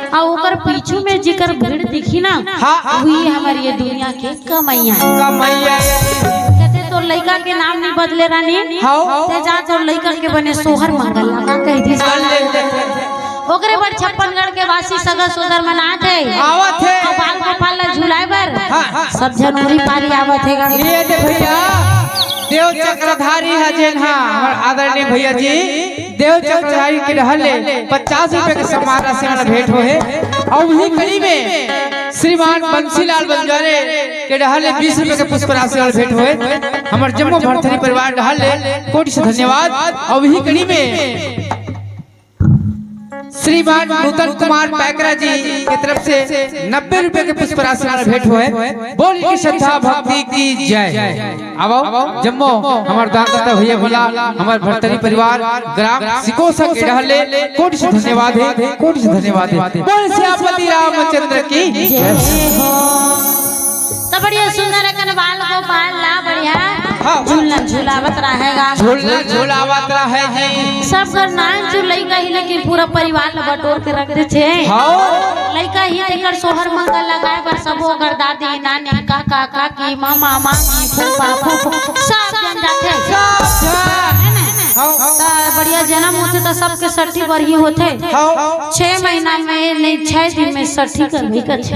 अउ ओकर पीछू में जेकर भीड़ दिखी ना, हाँ, हाँ। वही हमर ये दुनिया के कमइया हे। कमइया हे। कथे तोर लइका के नाम नहीं बदले रानी। हाँ। ते जा तोर लइका के बने सोहर मंगल ला, का कहि दिस? कर ले। ओकरे बर छप्पन गढ़ के वासी सगा सोदर मन आत हे। आवत हे। अउ बाल गोपाल ला झुलाए बर। हाँ, हाँ। सब झन उरी पारी आवत हे गा। ये दे भैया, देव चक्रधारी हे जेन हा, हमर आदरणीय भैया जी, देव चक्रधारी के डहर ले पचास रुपया के सम्मान राशि वाला भेंट होहे। अउ वही कड़ी में श्रीमान बंसीलाल बंजारे के डहर ले बीस रुपया के पुष्प राशि वाला भेंट होहे। हमर जम्मो भरथरी परिवार डहर ले कोटि से धन्यवाद। अउ वही कड़ी में श्रीमान नूतन कुमार पैकरा जी के तरफ से नब्बे रुपया के पुष्प राशि वाला भेंट होहे। बोल की श्रद्धा भक्ति की जय। आवो जम्मो हमर दानकर्ता भैया भोला, हमर भरथरी परिवार, ग्राम सिकोसा के डहर ले कोटि से धन्यवाद हे, कोटि से धन्यवाद हे। बोल सियापति रामचंद्र की जय हो। त बढ़िया सुंदर अकन बाल गोपाल ला बढ़िया हाँ। झूलना झुलावत रहेगा। झूलना झुलावत रहे जी। सब घर नान चु लइका ही, लेकिन पूरा परिवार ला बटोर के रख देथे। हाँ। लइका ही तेकर सोहर मंगल लगाए बर सबो अगर दादी, नानी, काका, काकी, मामा, मामी, फूफा, फूफू, सब जन जाथे। सब जन। है ना? हाँ। त बढ़िया जनम होथे त सबके सट्ठी बरही होथे। हाँ। छह महीना में नहीं, छह दिन में सट्ठी करबे करथे।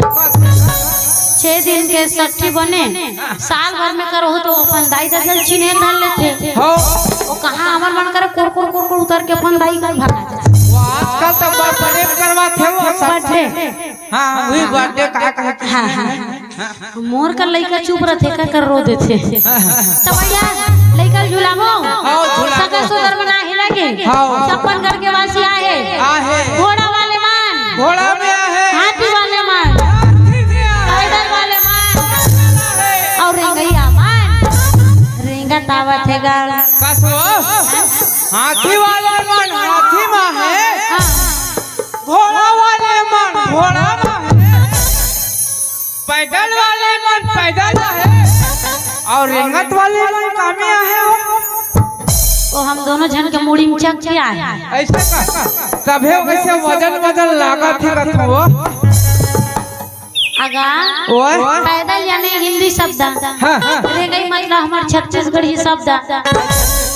छह दिन के सट्ठी बने, साल भर में करहू त अपन दाई ददा ल चिन्हे धर लेथे। हाँ। वो कहाँ हमर मन करे कोर कोर कोर कोर उतर के अपन दाई कर भागा जाथे। वो आजकल तो बर्थडे करवाथे वो सब। बर्थडे। हाँ, वही बर्थडे का, का, का। हाँ, हाँ। मोर का लइका चुप रथे, का कर रो देथे। त भैया, लइका ल झुलाबो? हाँ, झुलाबो। सगा सोदर मन आए हे ना कि? हाँ। छप्पन गढ़ के वासी आए हे। आए हे। घोड़ा वाले मन। घोड़ा में आए हे। हाथी वाले मन। हाथी में आए हे। पैदल वाले मन। अउ रेंगइया मन। रेंगत आवत हे गा। कस वो? हाथी वाले मन, हाथी में हे। हाँ। घोड़ा वाले मन, घोड़ा में हे। पैदल वाले मन पैदल आहे अउ रेंगत वाले मन कामे आहे हो। तो हम दोनों झन के मुड़ी में चक के आए हैं। ऐसे का? तभे वैसे वजन वजन लागत हे कथो वो। अगा, ओए। पैदल यानी हिंदी शब्द। हाँ, हाँ। रेंगई मतलब हमर छत्तीसगढ़ी शब्द।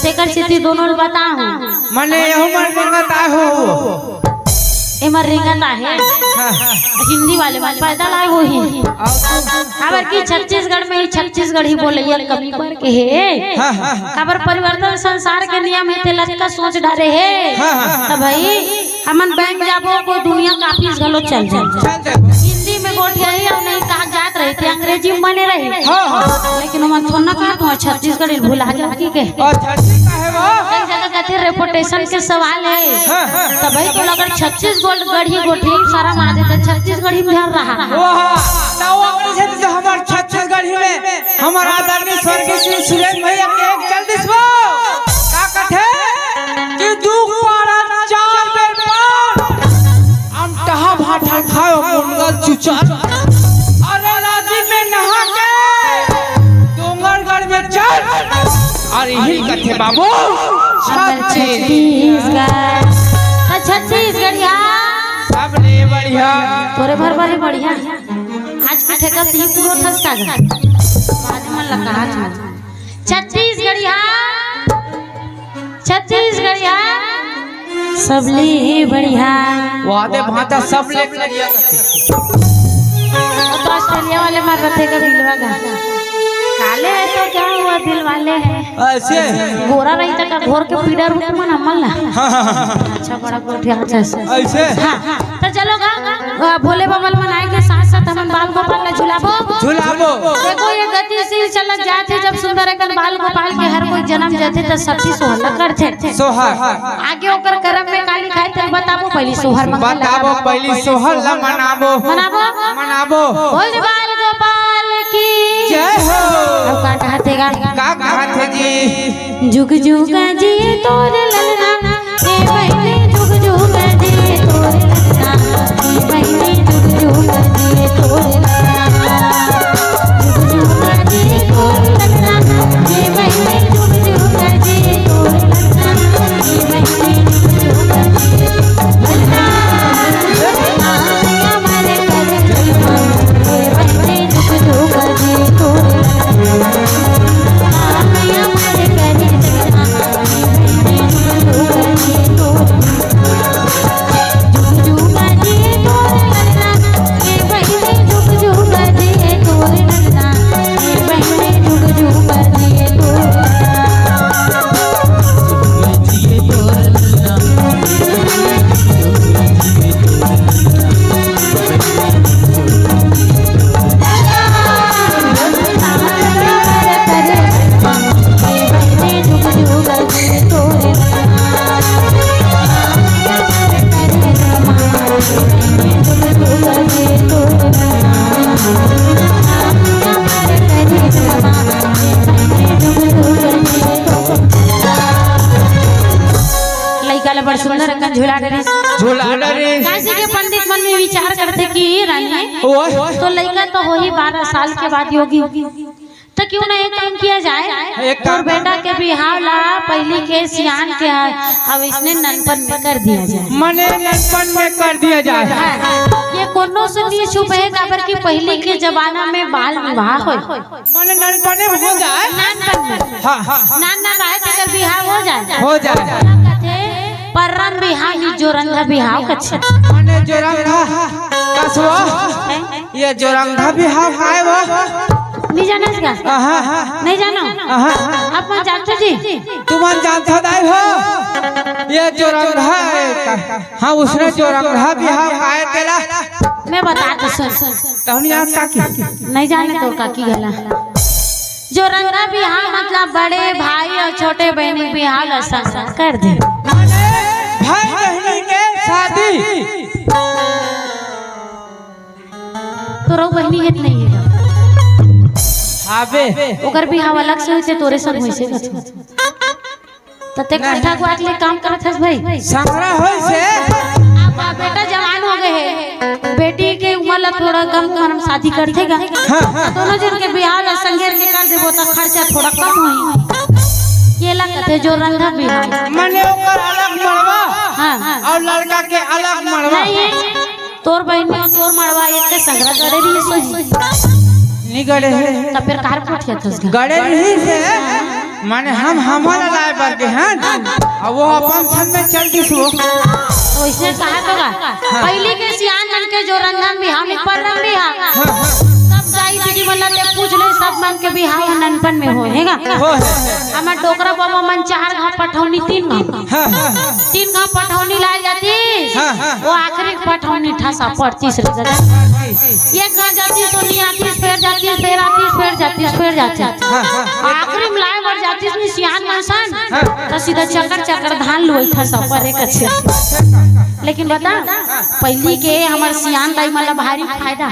तेकर सेती दोनों ल बताहूँ। मने यहू मन रेंगत आए हो। एमर रेंगत आहे। हाँ। हिंदी वाले मन पैदल आए होही। काबर कि छत्तीसगढ़ में ही छत्तीसगढ़ी बोलैया कमी पड़ के हे। हाँ, हाँ, हाँ। काबर परिवर्तन संसार के नियम हे, ते लतका सोच डारे हे। हाँ, हाँ, हाँ। त भाई, हमन बैंक जाबो, कोई दुनिया का ऑफिस घलो चल जाए। चल जाए। हिंदी में गोठियाही अउ नहीं कागजात रही, ते अंग्रेजी में मने रही। हाँ, हाँ। लेकिन ओमन थोड़ा ना कहा, "तुम्हार छत्तीसगढ़ी भुला जाओ" कि के। अच्छा, ठीक है वो। कई जगह कहते, "रेपुटेशन के सवाल है।" हाँ, हाँ। त भाई, तो अगर छत्तीसगढ़ी गोठियाही, शर्म आ जाता, छत्तीसगढ़ी में ध्यान रहा। वाह, त वो अंग्रेजी से हमार छत्तीसगढ़ी में हमार आदरणीय स्वर्गीय श्री सुरेश भैया के एक चल दिस वो। का कथे? कि दू पारा चार बेर पार, अमटहा भाटा खायो मुनगा चुचर। अरे राजी में नहा के डोंगरगढ़ में चल, अउ इही कथे बाबू हमर छत्तीसगढ़। छत्तीसगढ़। त छत्तीसगढ़िया। सबले बढ़िया। तोरे भर भर ही बढ़िया। आज के ठेका से ही पूरा थस का गा। बाद मन लगा हाथ में। छत्तीसगढ़िया, छत्तीसगढ़िया, सबले ही बढ़िया। वादे भांचा सबले बढ़िया। वो तो ऑस्ट्रेलिया वाले मार रथे का बिलवा गा। काले है तो क्या हुआ, दिल वाले हैं। ऐसे? गोरा रही तक घोर के पीड़ा रूप में नमल ना। हाँ, हाँ, हाँ। अच्छा, बड़ा गोठिया, अच्छा, अच्छा। ऐसे? हाँ, हाँ। त चलो गा, अ, भोले बाबा ल मनाए के साथ साथ हमन बाल गोपाल ला झुलाबो। झुलाबो। देखो, ये गतिशील चलत जात हे, जब सुंदर एकन बाल गोपाल के हर कोई जन्म जाथे, त सती सोहर ला करथे। सोहर। आगे ओकर करम में का लिखाय, तेल बताबो, पहिली सोहर मंगल बताबो, लगाबो। पहिली सोहर ला मनाबो। मनाबो। मनाबो। बोल बाल गोपाल की जय हो। अब का कहत हे गा? का कहत हे जी? जुग जुग जी तोर ललना, ए बहिनी जुग जुग जी तोर ललना, ए बहिनी जुग जुग जी तोर ललना। जुग जुग जी तोर ललना, ए बहिनी जुग जुग जी तोर ललना, ए बहिनी जुग जुग जी तोर ललना। लइका ला बड़ सुंदर अकन झुला डरिस। झुला डरिस। काशी के पंडित मन में विचार करथे कि रानी, ओए। तो लइका तो होही बारह साल के बाद योगी, तो क्यों ना एक काम किया जाए, एक तोर काम। बेटा के बिहाव ला पहिली के सियान के, अब इसने ननपन में कर दिया जाए। मने ननपन में कर दिया जाए। हाँ, ये कोनो से नहीं छुपे, काबर कि पहिली के जमाना में बाल विवाह होय। मने ननपने में हो जाए। नानपन में। हाँ, हाँ, हाँ। नान नान रहे तेकर बिहाव हो जाए। हो जाए। कथे, परम बिहाव ही जोरंधा बिहाव कथे। मने जोरंधा कसवा। हैं? ये जोरंधा बिहाव काय वो? नहीं जाना इसका? आहा। नहीं जानो? आहा। आप मन जानते जी? तुमन जानता नहीं हो? ये जोरंधा है। हाँ, उसने जोरंधा बिहाव काय तेला। मैं बता दूं, सुन। तहनी आज का की? नहीं जाने तो काकी गला। जोरंधा बिहाव मतलब बड़े भाई अउ छोटे बहिनी बिहाव ला संग संग कर दे। भाई बहिनी के शादी। तोरो बहिनी हे त नहीं हे? हाबे। ओकर बिहाव अलग से होइसे, तोरे संग होइसे कथो। त ते नहीं। कथा गुआत ले काम करत हस भाई? संगरा होइसे। अब बेटा जवान हो गए हे। बेटी के उमर ला थोड़ा कम उमर में शादी करथे गा। हाँ। दोनों जन के बिहाव ला संघेर के कर देबो त खर्चा थोड़ा कम होही। ये ला कथे जोरंधा बिहाव। माने ओकर अलग मड़वा हाँ। और लड़का के अलग मड़वा। नहीं, तोर बहिन में तोर मड़वा एक के संघरा गड़े रहिस होही। नहीं गड़े हे। त फेर काहे गोठियाथस गा? गड़े रहिस हे। माने हम हमन ला लाए बर गे हन, अउ वो अपन संग में चल दिस वो। तो इसने कहा तो का? हाँ। पहिली के सियान मन के जोरंधा बिहाव में पररंग बिहाव। हाँ, हाँ। सब दाई दीदी मन ला ते पूछ ले, सब मन के बिहाव ननपन में होय हे गा। होय हे। हमर डोकरा बाबा मन चार घांव पठौनी, तीन घांव। हाँ, हाँ। तीन घांव पठौनी लाए जातिस। हाँ, हाँ। वो आखिरी पठौनी ठसा परतिस रे दादा। एक घांव जातिस तो नइ आतिस, फेर जातिस, फेर आतिस, फेर जातिस, फेर जातिस। हाँ, हाँ। आखिरी में लाए बर जातिस नहीं सियान मन सन, हाँ। त सीधा चकर चकर धान लुवई ठसा परे कथे। लेकिन बता, पहिली के हमर सियान दाई मन ला भारी फायदा।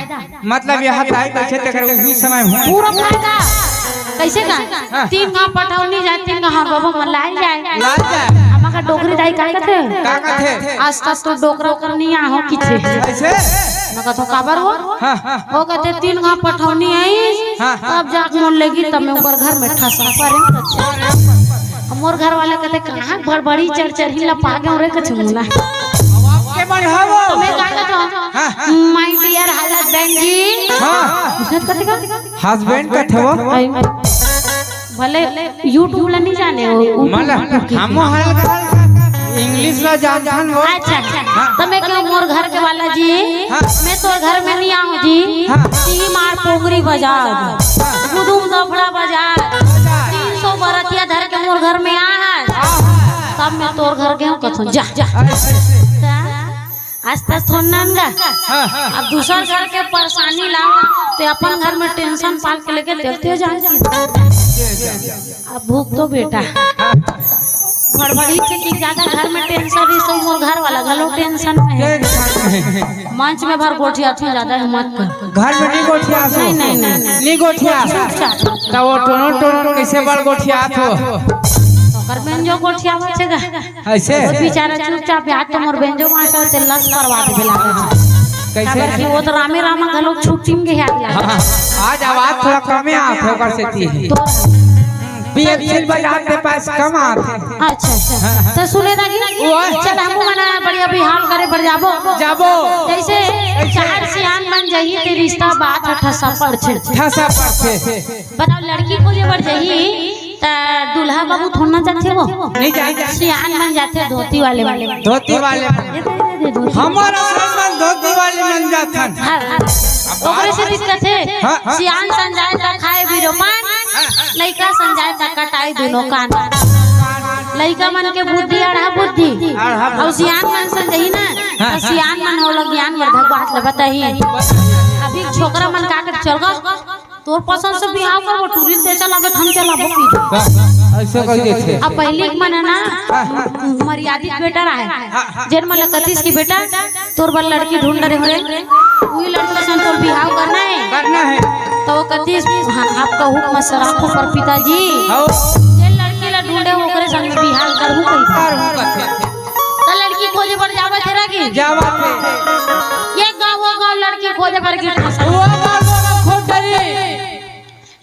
मतलब यह दाई बइठे तेकर उही समय में पूरा फायदा। कइसे का? हाँ। तीन घांव पठौनी जाए, तीन घांव हमर बाबा मन लाए जाए। लाए जाए। हमर का डोकरी दाई का कथे? का कथे? आज तक तो डोकरा ओकरा नइ आए हों कथे। कइसे? मैं कथों काबर वो? हाँ, हाँ। वो कथे तीन घांव पठौनी आइस, हाँ, हाँ। तब जाके मोर लेगिस, तब मैं ओकर घर में ठसा परेंव। अब मोर घर वाला कथे कहाँ बड़बड़ी चढ़चढ़ी ला पागे हों रे कछु मुना। अब आपके मन हवो। तो मैं का कथों? हाँ, हाँ। My dear husband जी। हाँ। उसने कथे का? Husband कथे वो? आई। भले YouTube ला नइ जाने हो, मतलब, हमो हल्का हल्का English ला जानथन वो। अच्छा, अच्छा। हाँ। त मैं कहूँ मोर घर के वाला जी, हाँ। मैं तोर घर में नइ आऊँ जी। हाँ। ती मार पोंगरी बजा, हाँ। गुदुम दफड़ा बजा, बजा। तीन सौ बरतिया धर के मोर घर में आ है। हाँ। तब मैं तोर घर गेहूँ कथों, जा, जा। अच्छा। त आज तक थोन नंगा। हाँ, हाँ। अब दूसर घर के परेशानी लाओ, ते अपन घर में tension पाल के लेके चलते हो जान की। अब भूख तो बेटा। भड़भड़ी से कि ज्यादा घर में tension रही, सो मोर घर वाला घलो tension में हे। Tension में हे। मंच में भर गोठियाथों, ज्यादा हिम्मत कर। घर में नइ गोठियाथों। नहीं, नहीं, नहीं, नहीं। नइ गोठिया। चुपचाप। त वो टोनो टोनो कइसे बर गोठियाथों? ओकर बेंजो गोठियावत हे गा। अइसे? वो बेचारा चुपचाप हे, आज तो मोर बेंजो मास्टर ते लस करवा देबे लागत हे। कइसे? काबर कि वो तो रामे रामा घलो छुट्टी में गे हे, आज लागत हे। हाँ, आज आवाज थोड़ा कमे आत हे ओकर सेती। तो पेंसिल बजात हे, पास कम आत हे। अच्छा, अच्छा। त सुने दागी, वो चल हमू मन बढ़िया बिहाव करे बर जाबो। जाबो। जइसे कइसे? चार सियान मन जाही ते रिश्ता बात ह ठसा परथे। ठसा परथे। बताओ, लड़की खोजे बर जाही, त दूल्हा बाबू थोड़ना जाथे वो? नइ जाय। सियान मन जाथे, धोती वाले मन। धोती वाले मन। ये दे, ये दे, धोती। हमर असन मन धोती वाले मन जाथन। हाँ, हाँ। ओकरे से दिक्कत हे। हाँ, हाँ। सियान सन जाय त खाय बीरो पान, हाँ, हाँ। लइका सन जाय त कटाय दूनो कान। लइका मन के बुद्धि अड़हा बुद्धि। अड़हा बुद्धि। अउ सियान मन सन जाही ना, हाँ, त हाँ। सियान मन ओला ज्ञान वर्धक बात ल बताही। अभी छोकरा मन का कर चल गा, तोर पसंद से बिहाव करबो, टूरी ल ते चलाबे, हम चलाबो की। अइसे कहि देथे। अब पहिली के मन हे ना, मर्यादित बेटा रहे, जेन मन ल कतिस कि बेटा, तोर बर लड़की ढूंढ रहे हो रे, उही लड़की सन तोर बिहाव करना हे। करना हे। त वो कतिस, हाँ, आपका हुक्म सर आंखों पर पिताजी। हव। जेन लड़की ला ढूंढे हो, ओकरे संग बिहाव करहूं कहि। करहूं कहि। त लड़की खोजे बर जावत हे रा कि? जावत हे। ये गांव, वो गांव लड़की खोजे बर गे। वो गांव, वो गांव खोज डरी।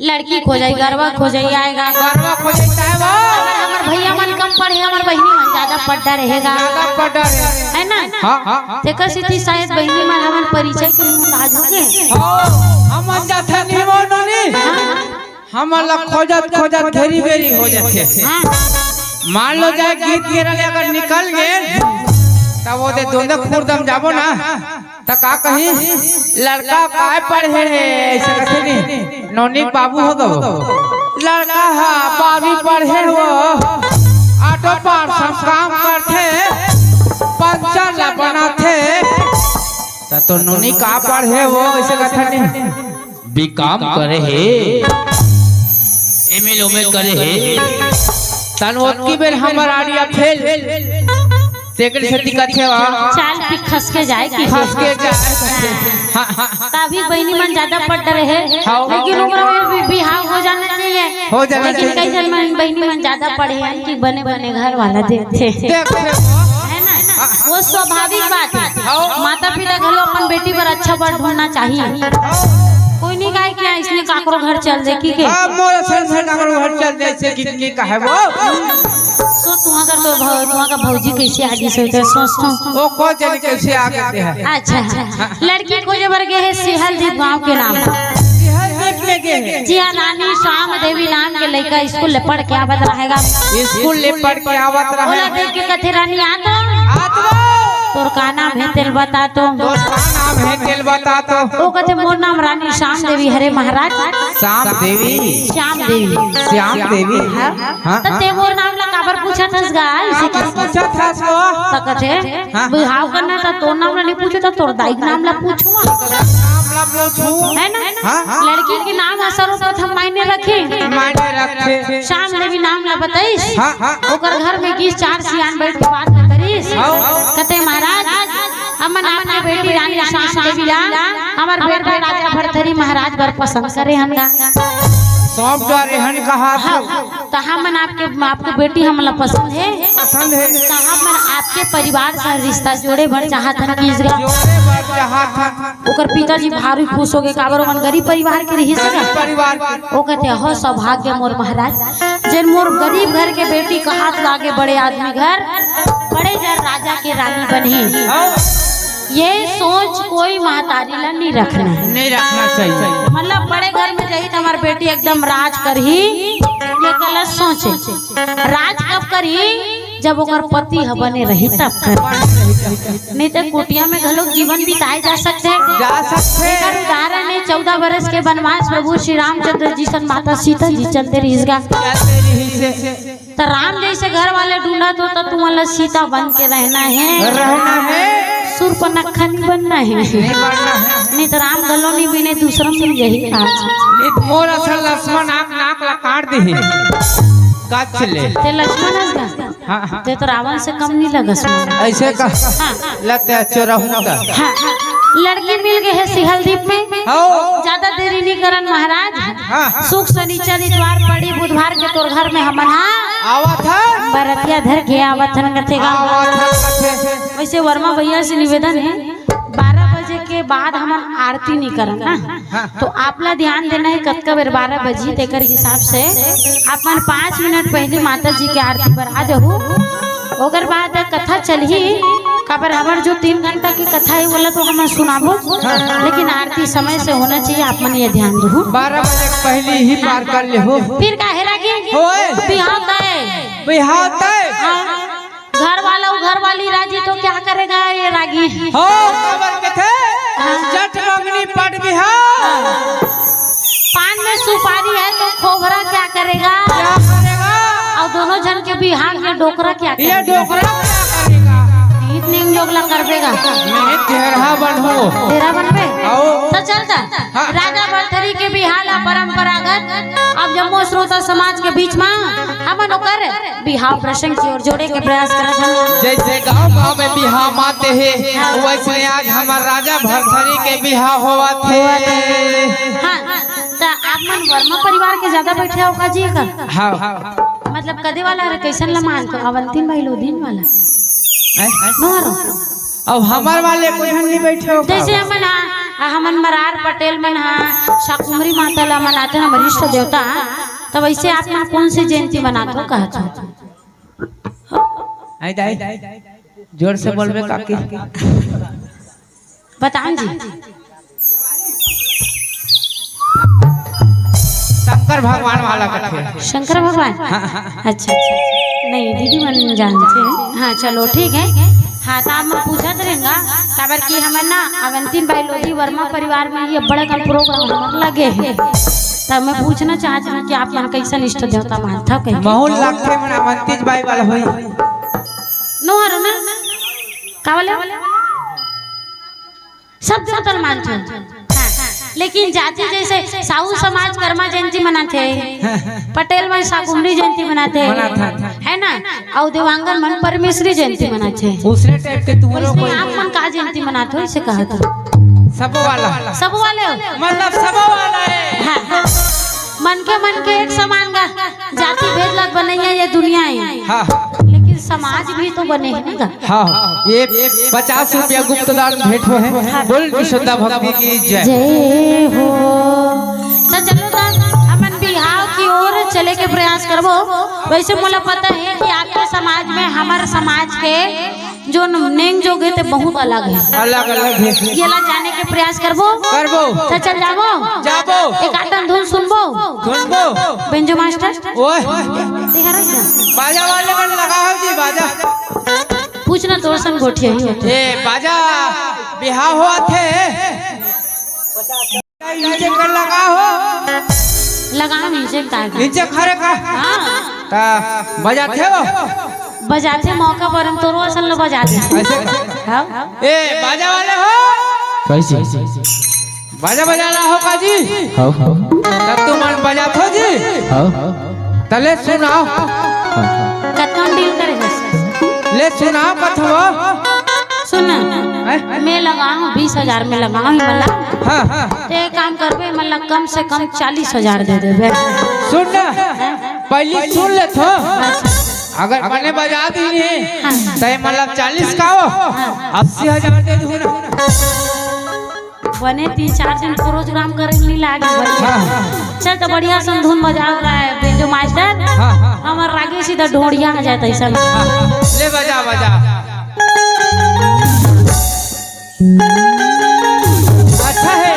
लड़की खोजई, गरवा खोजई आय गा। गरवा खोजई त हे वो। अगर हमर भइया मन कम पढ़े, हमर बहिनी मन ज्यादा पढ़ डरे हे गा। ज्यादा पढ़ डरे हे। हे ना? हाँ, हाँ, हाँ। तेकर सेती शायद बहिनी मन हमर परिचय के मोहताज हो गे। हाँ, हमन जाथन नहीं वो नोनी। हाँ, हाँ। हमन ला खोजत खोजत घेरी बेरी हो जाथे। हाँ। मान लो जाय गीत गेरा ले अगर निकल गे, त वो दे दोंदे खुर्द म जाबो ना, त का कही, लड़का काय पढ़े हे, अइसे कथे नहीं, नोनी बाबू हो गो। लड़का हा बारहवीं पढ़े हो, auto parts म काम करथे, पंचर ला बनाथे, त तो नोनी का पढ़े हो, अइसे कथे नहीं। बीकॉम करे हे, एमए ओमे करे हे, तन ओतकी बेर हमर आड़िया फेल, तेकर सेती कथे वा। चाल पी खसके जाय कि। खसके जाय। हाँ, हाँ। त अभी बहिनी मन ज्यादा पढ़ डरे हे, हाँ। लेकिन ओकरा में भी बिहाव हो जाना चाहिए। हो जाना चाहिए। लेकिन कई झन मन, बहिनी मन ज्यादा पढ़े हे कि बने बने घर वाला देखथे। देखथे। हे ना? वो स्वाभाविक बात हे। माता पिता घलो अपन बेटी बर अच्छा बर ढूंढना चाहिए। कोई नहीं कहे कि इसने काकरो घर चल दे, की के? हाँ, मोर असन से काकरो घर चल दे, ऐसे कितनी का है वो? सो तुहा का तो भौ-, तुहा का भौजी कैसे आ गई, सोच, सोच तो। वो कौन जाने कैसे आ गए हैं? अच्छा, लड़की खोजे बर गए हैं सिहलदीप गांव के नाम। सिहलदीप में गए हैं। जी हाँ, रानी श्याम देवी नाम के लइका स्कूल ले पढ़ के आवत रहेगा। स्कूल ले पढ़ के आवत ओला रहे। देख के कथे, "रानी, आ तो।" आ तो। "तोर का नाम है, तेल बता तो।" तोर का नाम है, तेल बता तो। वो कथे, "मोर नाम रानी श्याम देवी हरे महाराज।" श्याम देवी। श्याम देवी। श्याम देवी। हाँ। हाँ, त हाँ। ते मोर नाम ला काबर पूछत हस गा? इसे काबर पूछत हस वो? त कथे, हाँ। "बिहाव करना त तोर नाम ला नहीं पूछो, त तोर दाई के नाम ला पूछो।" नाम ला पूछो। है ना? हाँ, हाँ। लड़की के नाम ह सर्वप्रथम मायने रखे। मायने रखे। श्याम देवी नाम ला बताइस। हाँ, हाँ। ओकर घर में गिस, चार सियान बैठ के बात ला करिस। हाँ। कथे, "महाराज, हमन आपके बेटी रानी श्याम देवी ला हमर बेटा राजा भरथरी महाराज बर पसंद करे हन गा।" सौंप डारे हन कहा। हाँ, त हमन आपके, आपके बेटी हमन ला पसंद है। पसंद है। त हमन आपके परिवार से रिश्ता जोड़े बर चाहत हन कि इस जोड़े बर चाहत हन। ओकर पिताजी भारी खुश हो गए, काबर ओमन गरीब परिवार के रहिस हे ना। गरीब परिवार के। ओ कथे, "हो सौभाग्य मोर महाराज, जेन मोर गरीब घर के बेटी कहात लागे बड़े आदमी घर, बड़े जन राजा के रानी बनही। हाँ। ये सोच कोई महतारी ला नहीं रखना है।" नहीं रखना चाहिए। मतलब बड़े घर में जाही त हमर बेटी एकदम राज करही, ये गलत सोच है। राज कब करही? जब ओकर पति ह बने रही तब करही। नहीं त कुटिया में घलो जीवन बिताए जा सकथे। जा सकथे। एकर उदाहरण हे चौदह बरस के बनवास प्रभु श्री रामचंद्र जी संग माता सीता जी चलते रहिस गा। चलते रहिस हे। त राम जैसे घर वाले ढूंढत हो त तुमन ला सीता बन के रहना है। रहना है। सूर्पनखा नहीं बनना है। नहीं बनना है। नहीं त राम घलो नहीं बिने, दूसरा मिल जाही आज। नहीं त मोर असन लक्ष्मण आंख नाक ला काट देही। कच ले। ते लक्ष्मण हस गा? हाँ, हाँ। ते तो रावण से कम नहीं लगस मोला। ऐसे का? हाँ। लगते चोरहूँ का। हाँ। लड़की मिल गए हे सिहलदीप में। हो। ज्यादा देरी नहीं करन महाराज। हाँ। शुक, शनिचर, इतवार, पड़ी बुधवार के तोर घर में हमन हा। आवत हन। बरतिया धर के आवत हन कथे गा। आवत हन कथे। वैसे वर्मा भैया से निवेदन है, बारह बजे के बाद हमन आरती नहीं करन ना। हाँ। तो आप ला ध्यान देना है, कतका बेर बारह बजी, तेकर हिसाब से आप मन पाँच मिनट पहले माता जी के आरती बर आ जाहू। ओकर बाद कथा चलही, काबर हमर जो तीन घंटा की कथा है, ओला तो हमन सुनाबो, हाँ। लेकिन आरती समय से होना चाहिए, आप मन ये ध्यान दहू। बारह बजे के पहले ही पार कर लेहू। फिर काहे रागी? होए। बिहाव तय। बिहाव तय। हाँ। घर वाला, घर वाली राजी तो क्या करेगा ये रागी? हो, काबर कथे? हाँ। जट मंगनी पट बिहाव। पान में सुपारी है तो खोबरा क्या करेगा? क्या करेगा? और दोनों जन के बिहाव में डोकरा क्या ये करेगा? डोकरा क्या करेगा? इतने लोग ला कर देगा। मैं तेरहा बनहूँ। तेरहा बनबे? आओ। तो चल जा। हाँ। राजा भरथरी के बिहाव ला परंपरागत अब जम्मो श्रोता समाज के बीच मा हमन ओकर बिहाव प्रसंग के ओर जोड़े के प्रयास करत हन। जैसे गांव गांव में बिहाव माते हे, वैसे आज हमर राजा भरथरी के बिहाव होवत हे। हाँ, त आप मन वर्मा परिवार के ज्यादा बैठे हो का जी का? हाँ। मतलब कदे वाला हरे, कैसन ला मानथो? अवंतीन बाई लोधीन वाला? हैं? नोहरो। अब हमर वाले कोई झन नहीं बैठे हो का? जैसे हमन हा, हमन मरार पटेल मन हा, शाकुंभरी माता ला मनाते हैं, हमर इष्ट देवता, त वैसे आप मन कौन सी जयंती मनाथो कहत हो? आई दाई, जोर से बोलबे काकी। बताओ जी। शंकर भगवान वाला कथे। शंकर भगवान? हाँ, हाँ। अच्छा, अच्छा। नहीं, दीदी मन जानथे। हाँ, चलो, ठीक है। हाँ, त आप मन पूछत रहेंगा, काबर कि हमर ना अवंतीन बाई लोधी वर्मा परिवार में ये बड़ा कन प्रोग्राम हमर लगे हे। त मैं पूछना चाहत हूँ कि आप मन कैसन इष्ट देवता मानथव कहिके? महूँ लगथे मन अवंतीन बाई वाला होई। नोहरो ना? का बोले? सब देवता ल मानथन। हाँ, लेकिन जाति जैसे साहू समाज कर्मा जयंती मनाथे, पटेल मन शाकुंभरी जयंती मनाथे, मनाथन। है ना? अउ देवांगन मन परमेश्वरी जयंती मनाथे। उसने टाइप के तुमरो वैसे कोई आप मन का जयंती मनाथो, इसे कहत हो? सब वाला। सब वाले हो? मतलब सब वाला है। हाँ, हाँ। मन के, मन के एक समान गा, जाति भेद ला बनैया ये दुनिया है। हाँ। लेकिन समाज भी तो बने हे ना गा। हाँ, ये पचास रुपया गुप्त दान भेंट होहे। बोल, विशुद्धा भक्ति की जय। जय हो। तो चलो गा, हमन बिहाव की ओर चले के प्रयास करबो। वैसे मोला पता हे कि आपके समाज में हमर समाज के जो नेंग जोग हे ते बहुत अलग हे। अलग अलग हे। येला जाने के प्रयास करबो। करबो। तो चल जाबो। जाबो। एक आध धुन सुनबो। सुनबो। Banjo master. ओए। तेहरा ना। बाजा वाले मन लगाओ जी, बाजा। पूछना तोर संग गोठिया ही होथे। ए, बाजा बिहाव होवत हे। नीचे कर लगाओ। लगाओ नीचे ताकि। नीचे खड़े का। हाँ। ता बजाथे हो? बजाथे मौका पर हम तोरो असन ल बजा दे। ऐसे का? हाँ। ए, बाजा वाले हो? कैसे? बाजा बजाना हो का जी? हाँ। तब तुम मन बजाथो जी? हाँ। तले सुनाओ। कतका डील करे बस। ले सुनाओ कथवा। सुन, हैं? मैं लगाहूँ बीस हजार में लगाहूँ ही मला। हाँ। ते काम करबे, मला कम से कम चालीस हजार दे देबे। सुन ना, हैं? पहली सुन ले तो। अच्छा। अगर मने बजा दी नहीं, हाँ। तो मतलब चालीस का हो, हाँ। अस्सी हजार दे दूँ ना। बने तीन चार दिन प्रोग्राम करे नहीं लागे। हाँ, हाँ। चल तो बढ़िया सन धुन बजाओ गा बेंजो मास्टर। हाँ, हाँ। हमर रागी सीधा ढोड़िया आ जाता ऐसा। हाँ, हाँ। ले बजा, बजा। अच्छा है।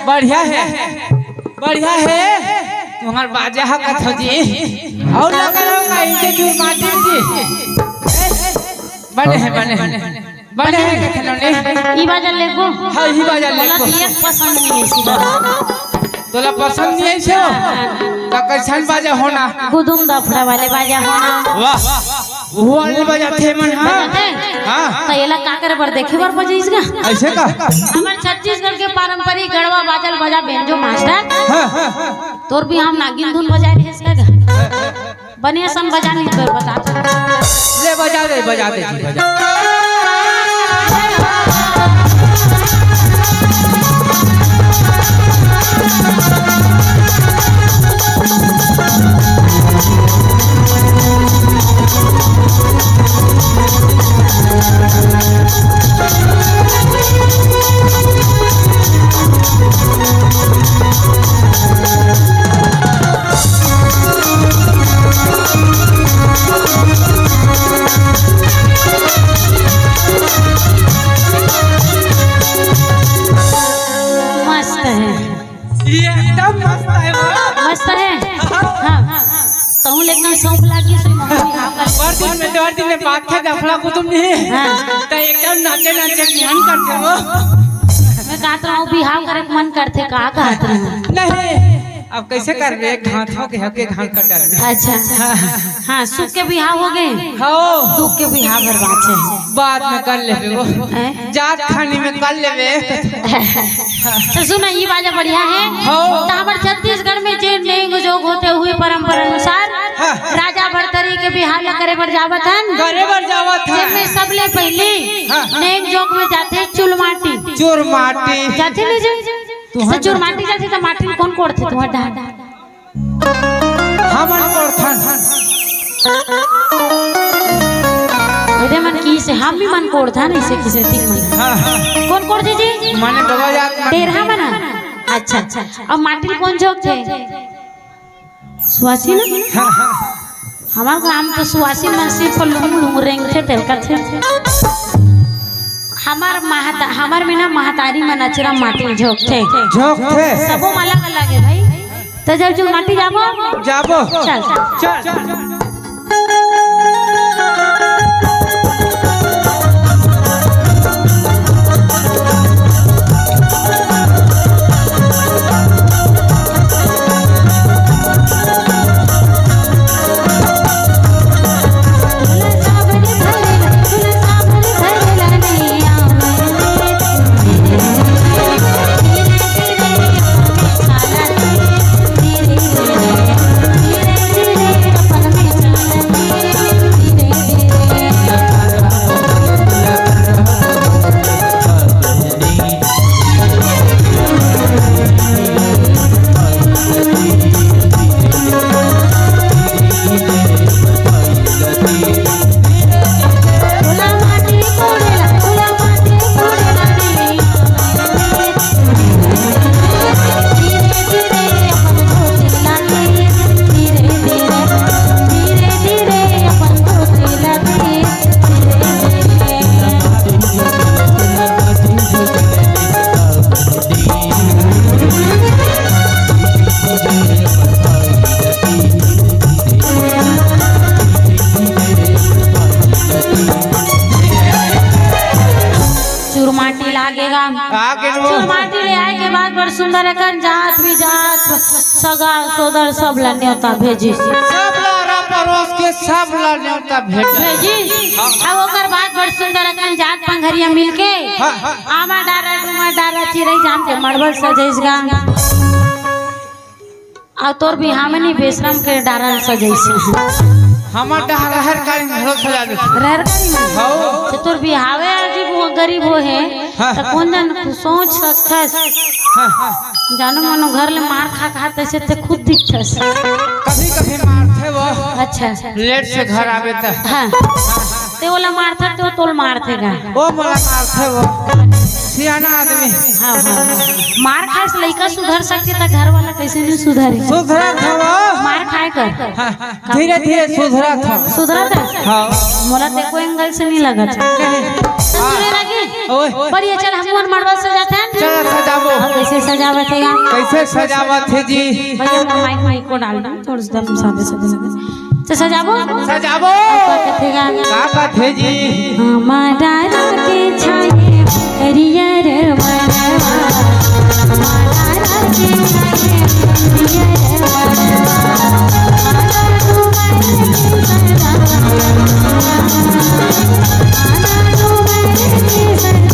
बढ़िया है, बढ़िया है। तुम्हार बाजा हा कथो जी। और लगा रहो का इनके चूर माटी जी। बने है, बने है। बने है कथनो ने। ई बाजा लेबो? हाँ, ई बाजा लेबो। एक पसंद नहीं है इसी बाजा। तोला पसंद नहीं है इसे? तो कैसन बाजा होना? गुदुम दफड़ा वाले बाजा होना। वाह। वो वाले बजाथे मन, हाँ। बजाथे? हाँ। तो एला का करे बर, देखे बर बजाइस गा? ऐसे का? हमर छत्तीसगढ़ के पारंपरिक गड़वा बाजल बजा बेंजो मास्टर। हाँ, हाँ, हाँ। तोर भी हम नागिन धुन बजाए रहे इसका गा? बने सन बजा नहीं तो बता। ले बजा दे, बजा दे जी, बजा। मस्त है। ये एकदम मस्त है बा। मस्त है। हाँ। तहूँ ले एकदम सौंफ लागी, सो मम्मी हाँ कर। बड़ दिन में, बड़ दिन में बात है, दफड़ा कुतुम नहीं। हाँ। तो एकदम नाचे नाचे ध्यान करथे वो। मैं कहत रहूँ, बिहाव करे के मन करथे, का कहत रहूँ? नहीं, अब कैसे करबे? एक घात हो के, हके घात कर डालबे। अच्छा। हाँ, हाँ। हाँ, सुख के बिहाव हो गे। हो। दुख के बिहाव बर बाँचे। बाद में कर लेबे वो। हैं? जात खानी में कर लेबे। तो सुना, ई बाजा बढ़िया है। हो। तो हमर छत्तीसगढ़ में जे नेंग जोग होथे, उही परंपरा अनुसार हाँ। राजा भरतरी के बिहाव ला करे बर जावत हन। करे बर जावत हन। जेमे सबले पहिली हाँ। नेंग जोग में जाथे चुरमाटी। चुरमाटी। जाथे नहीं जी? तो चुरमाटी जाथे तो माटी कोन कोड़थे तुम्हार डहार? हमन कोड़थन। एदे मन की से हम भी मन कोड़थन, इसे किसे तीन मन। हाँ, हाँ। कोन कोड़थे जी? माने बाबा जात मन। तेरहा मन? अच्छा, अच्छा। अब माटी कोन जोग थे? सुवासिन? हाँ, हाँ। हमर गाम तो सुवासिन मन सिर्फ लुंग लुंग रेंगथे, तेलकथे। हमर महता-, हमर में ना महतारी मन अचरा माटी में झोंकथे। झोंकथे। सबो में अलग-अलग हे भाई। त जब जो माटी जाबो? जाबो। चल। चल। चुरमाटी लागेगा। आगे वो। चुरमाटी ले आए के बाद बड़ सुंदर अकन जात भी जात, सगा सोदर सब ला न्योता भेजी। सब ला अरा परोस के सब ला न्योता भेजी। भेजी। हाँ। अब ओकर बाद बड़ सुंदर अकन जात पंघरिया मिलके हाँ, हाँ। आमा डारा, डूमा डारा, चिरई जाम के मड़बल सजइस गा। अउ तोर बिहाव में नी बेसरम के डारा ल सजइसे। हमर डहर रहर कालीन घलो सजा देथे। रहर कालीन? हौ। त तोर बिहावे अजीब हो, गरीब हो हे, हाँ, त हाँ। कोन जन सोच सकथस? हाँ, हाँ। जानो मानो घर ले मार खा खा तइसे ते खुद दिखथस। कभी कभी मारथे वो। अच्छा। लेट से घर आवे त। हाँ। ते ओला मारथे, ते तोल मारथे गा। ओ मोला मारथे वो। सियाना आदमी। हाँ, हाँ, हाँ। मार खाए से लइका सुधर सकथे, त घर वाला कइसे नहीं सुधरे? सुधरत हवो। मार खाए कर। हाँ, धीरे धीरे सुधरत हवो। सुधरत हे? हाँ। मोला ते कोई एंगल से नहीं लगत। नहीं। सुने लगी? ओए। बढ़िया, चल, हम मन मड़वा सजाते हैं। चल, सजाबो। अब कइसे सजावत हे यार? कइसे सजावत हे जी? भैया, मैं माइक, माइक को डाल दूँ, थोड़ा सा सादे सादे लगे। त सजाबो? सजाबो। का कथे गा? का कथे जी? हमारा के छाए हरियर मनवा, हमारा के छाए हरियर मनवा, हमारा डूमर के सनवा, हमारा डूमर के सनवा।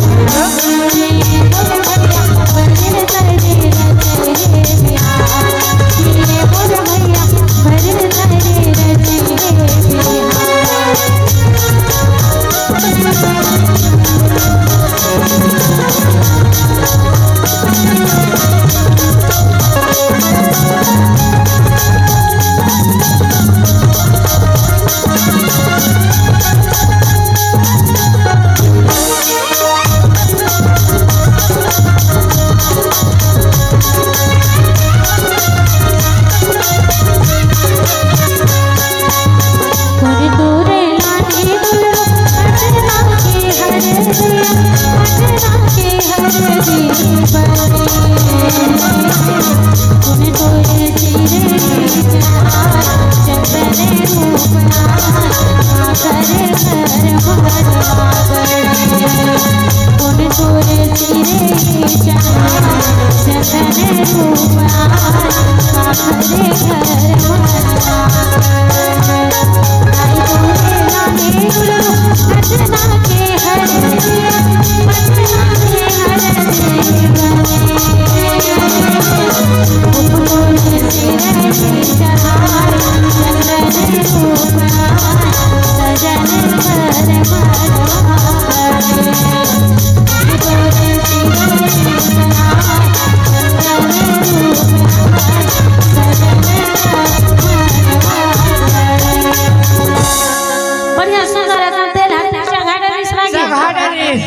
बढ़िया सुंदर एकदम तेल हर चीज चढ़ा डरिस ना गे। चढ़ा डरिस।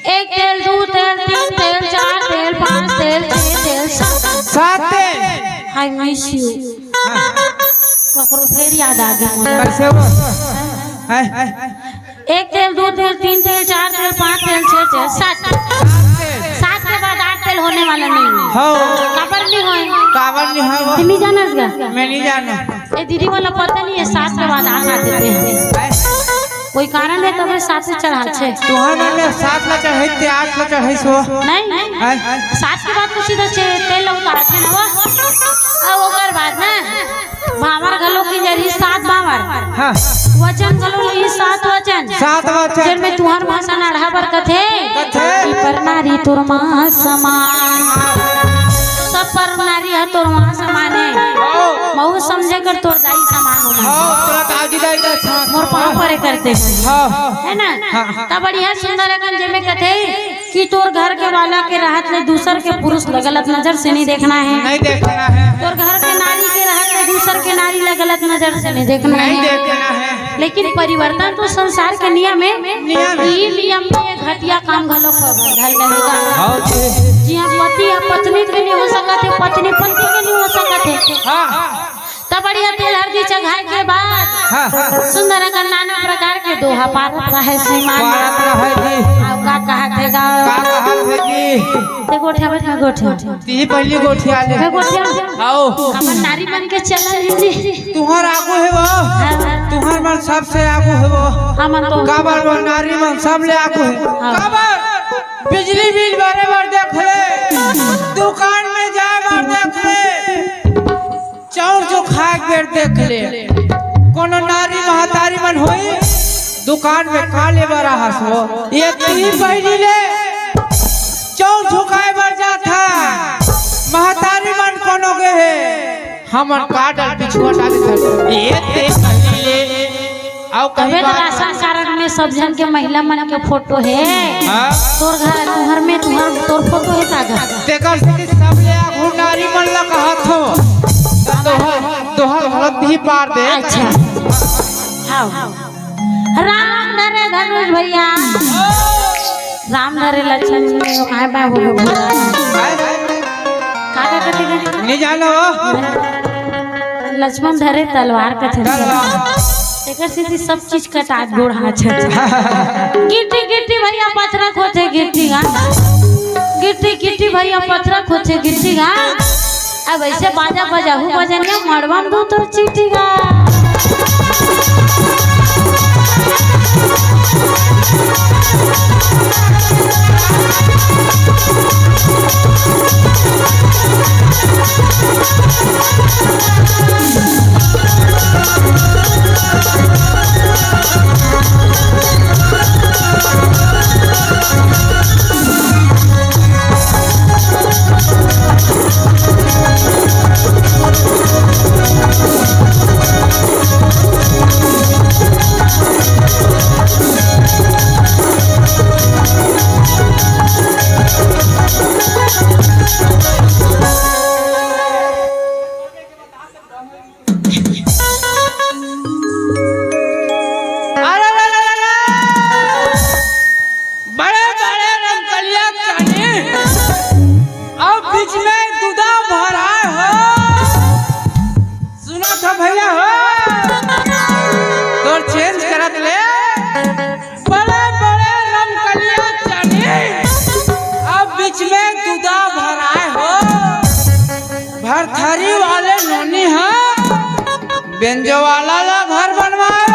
एक तेल, दू तेल, तीन तेल, चार तेल, पाँच तेल, छह तेल, सात। सात तेल। I miss you। हाँ। ककरो फेर याद आ गे मोला। कइसे हो? हैं? एक तेल, दो तेल, तीन तेल, चार तेल, पांच तेल, छह तेल, सात। सात के बाद आठ तेल होने वाला नहीं है। हाँ। काबर नहीं होए? काबर नहीं होए वो? तू नहीं जानस गा? मैं नहीं जानों। ये दीदी वाला पता नहीं है, सात के बाद आठ आ देते हैं। कोई कारण है तब सात से चढ़ा छे। तुहर मन में सात ला चढ़ाई ते आठ ला चढ़ाई सो। नहीं, नहीं। हैं? सात के बाद तो सीधा छे तेल उतारते ना वो। अब ओकर बाद ना भांवर घलो की जरी सात भांवर। हाँ। वचन घलो ली सात वचन। सात वचन। जेन में तुहर भाषा नाढ़ा बर कथे। कथे। कि पर नारी तोर माँ समान। सब पर नारी ह तोर माँ समान हे। हाँ। महू समझे कर तोर दाई समान हो। हाँ, तोरा दादी दाई का साथ। मोर पाँव परे करते। हाँ। है ना? हाँ। तब बढ़िया सुंदर अकन जेमे कथे कि तोर घर के वाला के रहत ले दूसर के पुरुष ल गलत नजर से नहीं देखना है। नहीं देखना है। तोर घर के नारी के रहत ले दूसर के नारी ल गलत नजर से नहीं देखना नहीं है। देखना है। लेकिन परिवर्तन तो संसार के नियम है। नियम है। ई नियम में ये घटिया काम घलो को बंधल रहेगा। हाँ जी। जिहाँ पति या पत्नी के नहीं हो सकत है, पत्नी पति के नहीं हो सकत है। हाँ। त बढ़िया तेल हरदी चघाए के बाद हाँ, हाँ। सुंदर अकन नाना प्रकार के दोहा पारत रहे श्रीमान। पारत रहे जी। अब का कहत हे गा? का कहत हे जी? ते गोठिया में, मैं गोठिया। ती पहली गोठिया ले। मैं गोठिया। आओ। अपन नारी मन के चलन हे जी। तुहर आगू हे वो। हाँ, हाँ। तुहर मन सबसे आगू हे वो। हमन तो काबर वो नारी मन सब ले आगू हे। हाँ। काबर? बिजली बिल भरे बर देख ले, दुकान में जाए बर देख ले, चाउर जो खाए के बेर देख ले, कोनो नारी महतारी मन होई, दुकान में का ले बर आहस हो? ये तीन बहिनी ले चाउर झुकाए बर जात हे, महतारी मन कोनो गे हे, हमन का डल पिछुआ डाले थन। ये तीन बहिनी ले, अउ कहीं तबे तो बात राशन कार्ड में सब झन के महिला मन के फोटो हे। हाँ। तोर घर, तुहर में, तुहर, तोर फोटो हे का घर? तेकर सेती सबले आघू नारी मन ला कहत हो। त तोहर, तोहर घलो ती पार दे। अच्छा। आओ। राम धरे धनुष भैया। राम धरे लक्ष्मण, आए बा हो गए। का, का, का, का? नहीं जानो। लक्ष्मण धरे तलवार कथे। तलवार। एकर सेती सब चीज कटात गोड़ हाथ छे। गिट्टी गिट्टी भैया पथरा खोथे गिट्टी गा। गिट्टी गिट्टी भैया पथरा खोथे गिट्टी गा। अब ऐसे बाजा बजाहू बजनिया मड़वा में दू तोर चीटी गा। अरे, अरे, अरे, अरे। बड़े बड़े रमकलिया चानी, अउ बीच में दूधा भराए हो। सुना था भैया हो, तोर चेंज करत ले। बड़े बड़े रमकलिया चानी, अउ बीच में दूधा भराए हो। भरथरी वाले नोनी ह बेंजो वाला ला घर बनवाए।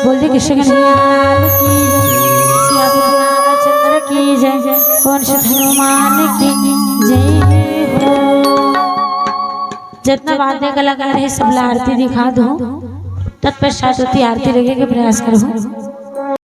बोल दे कृष्ण कन्हैया लाल की जय, श्री राधे रामचंद्र की जय, वंश हनुमान की जय हो। जितना वाद्य कलाकार है, सब ला आरती दिखा दो। तत्पश्चात ओती आरती लगे के प्रयास करो।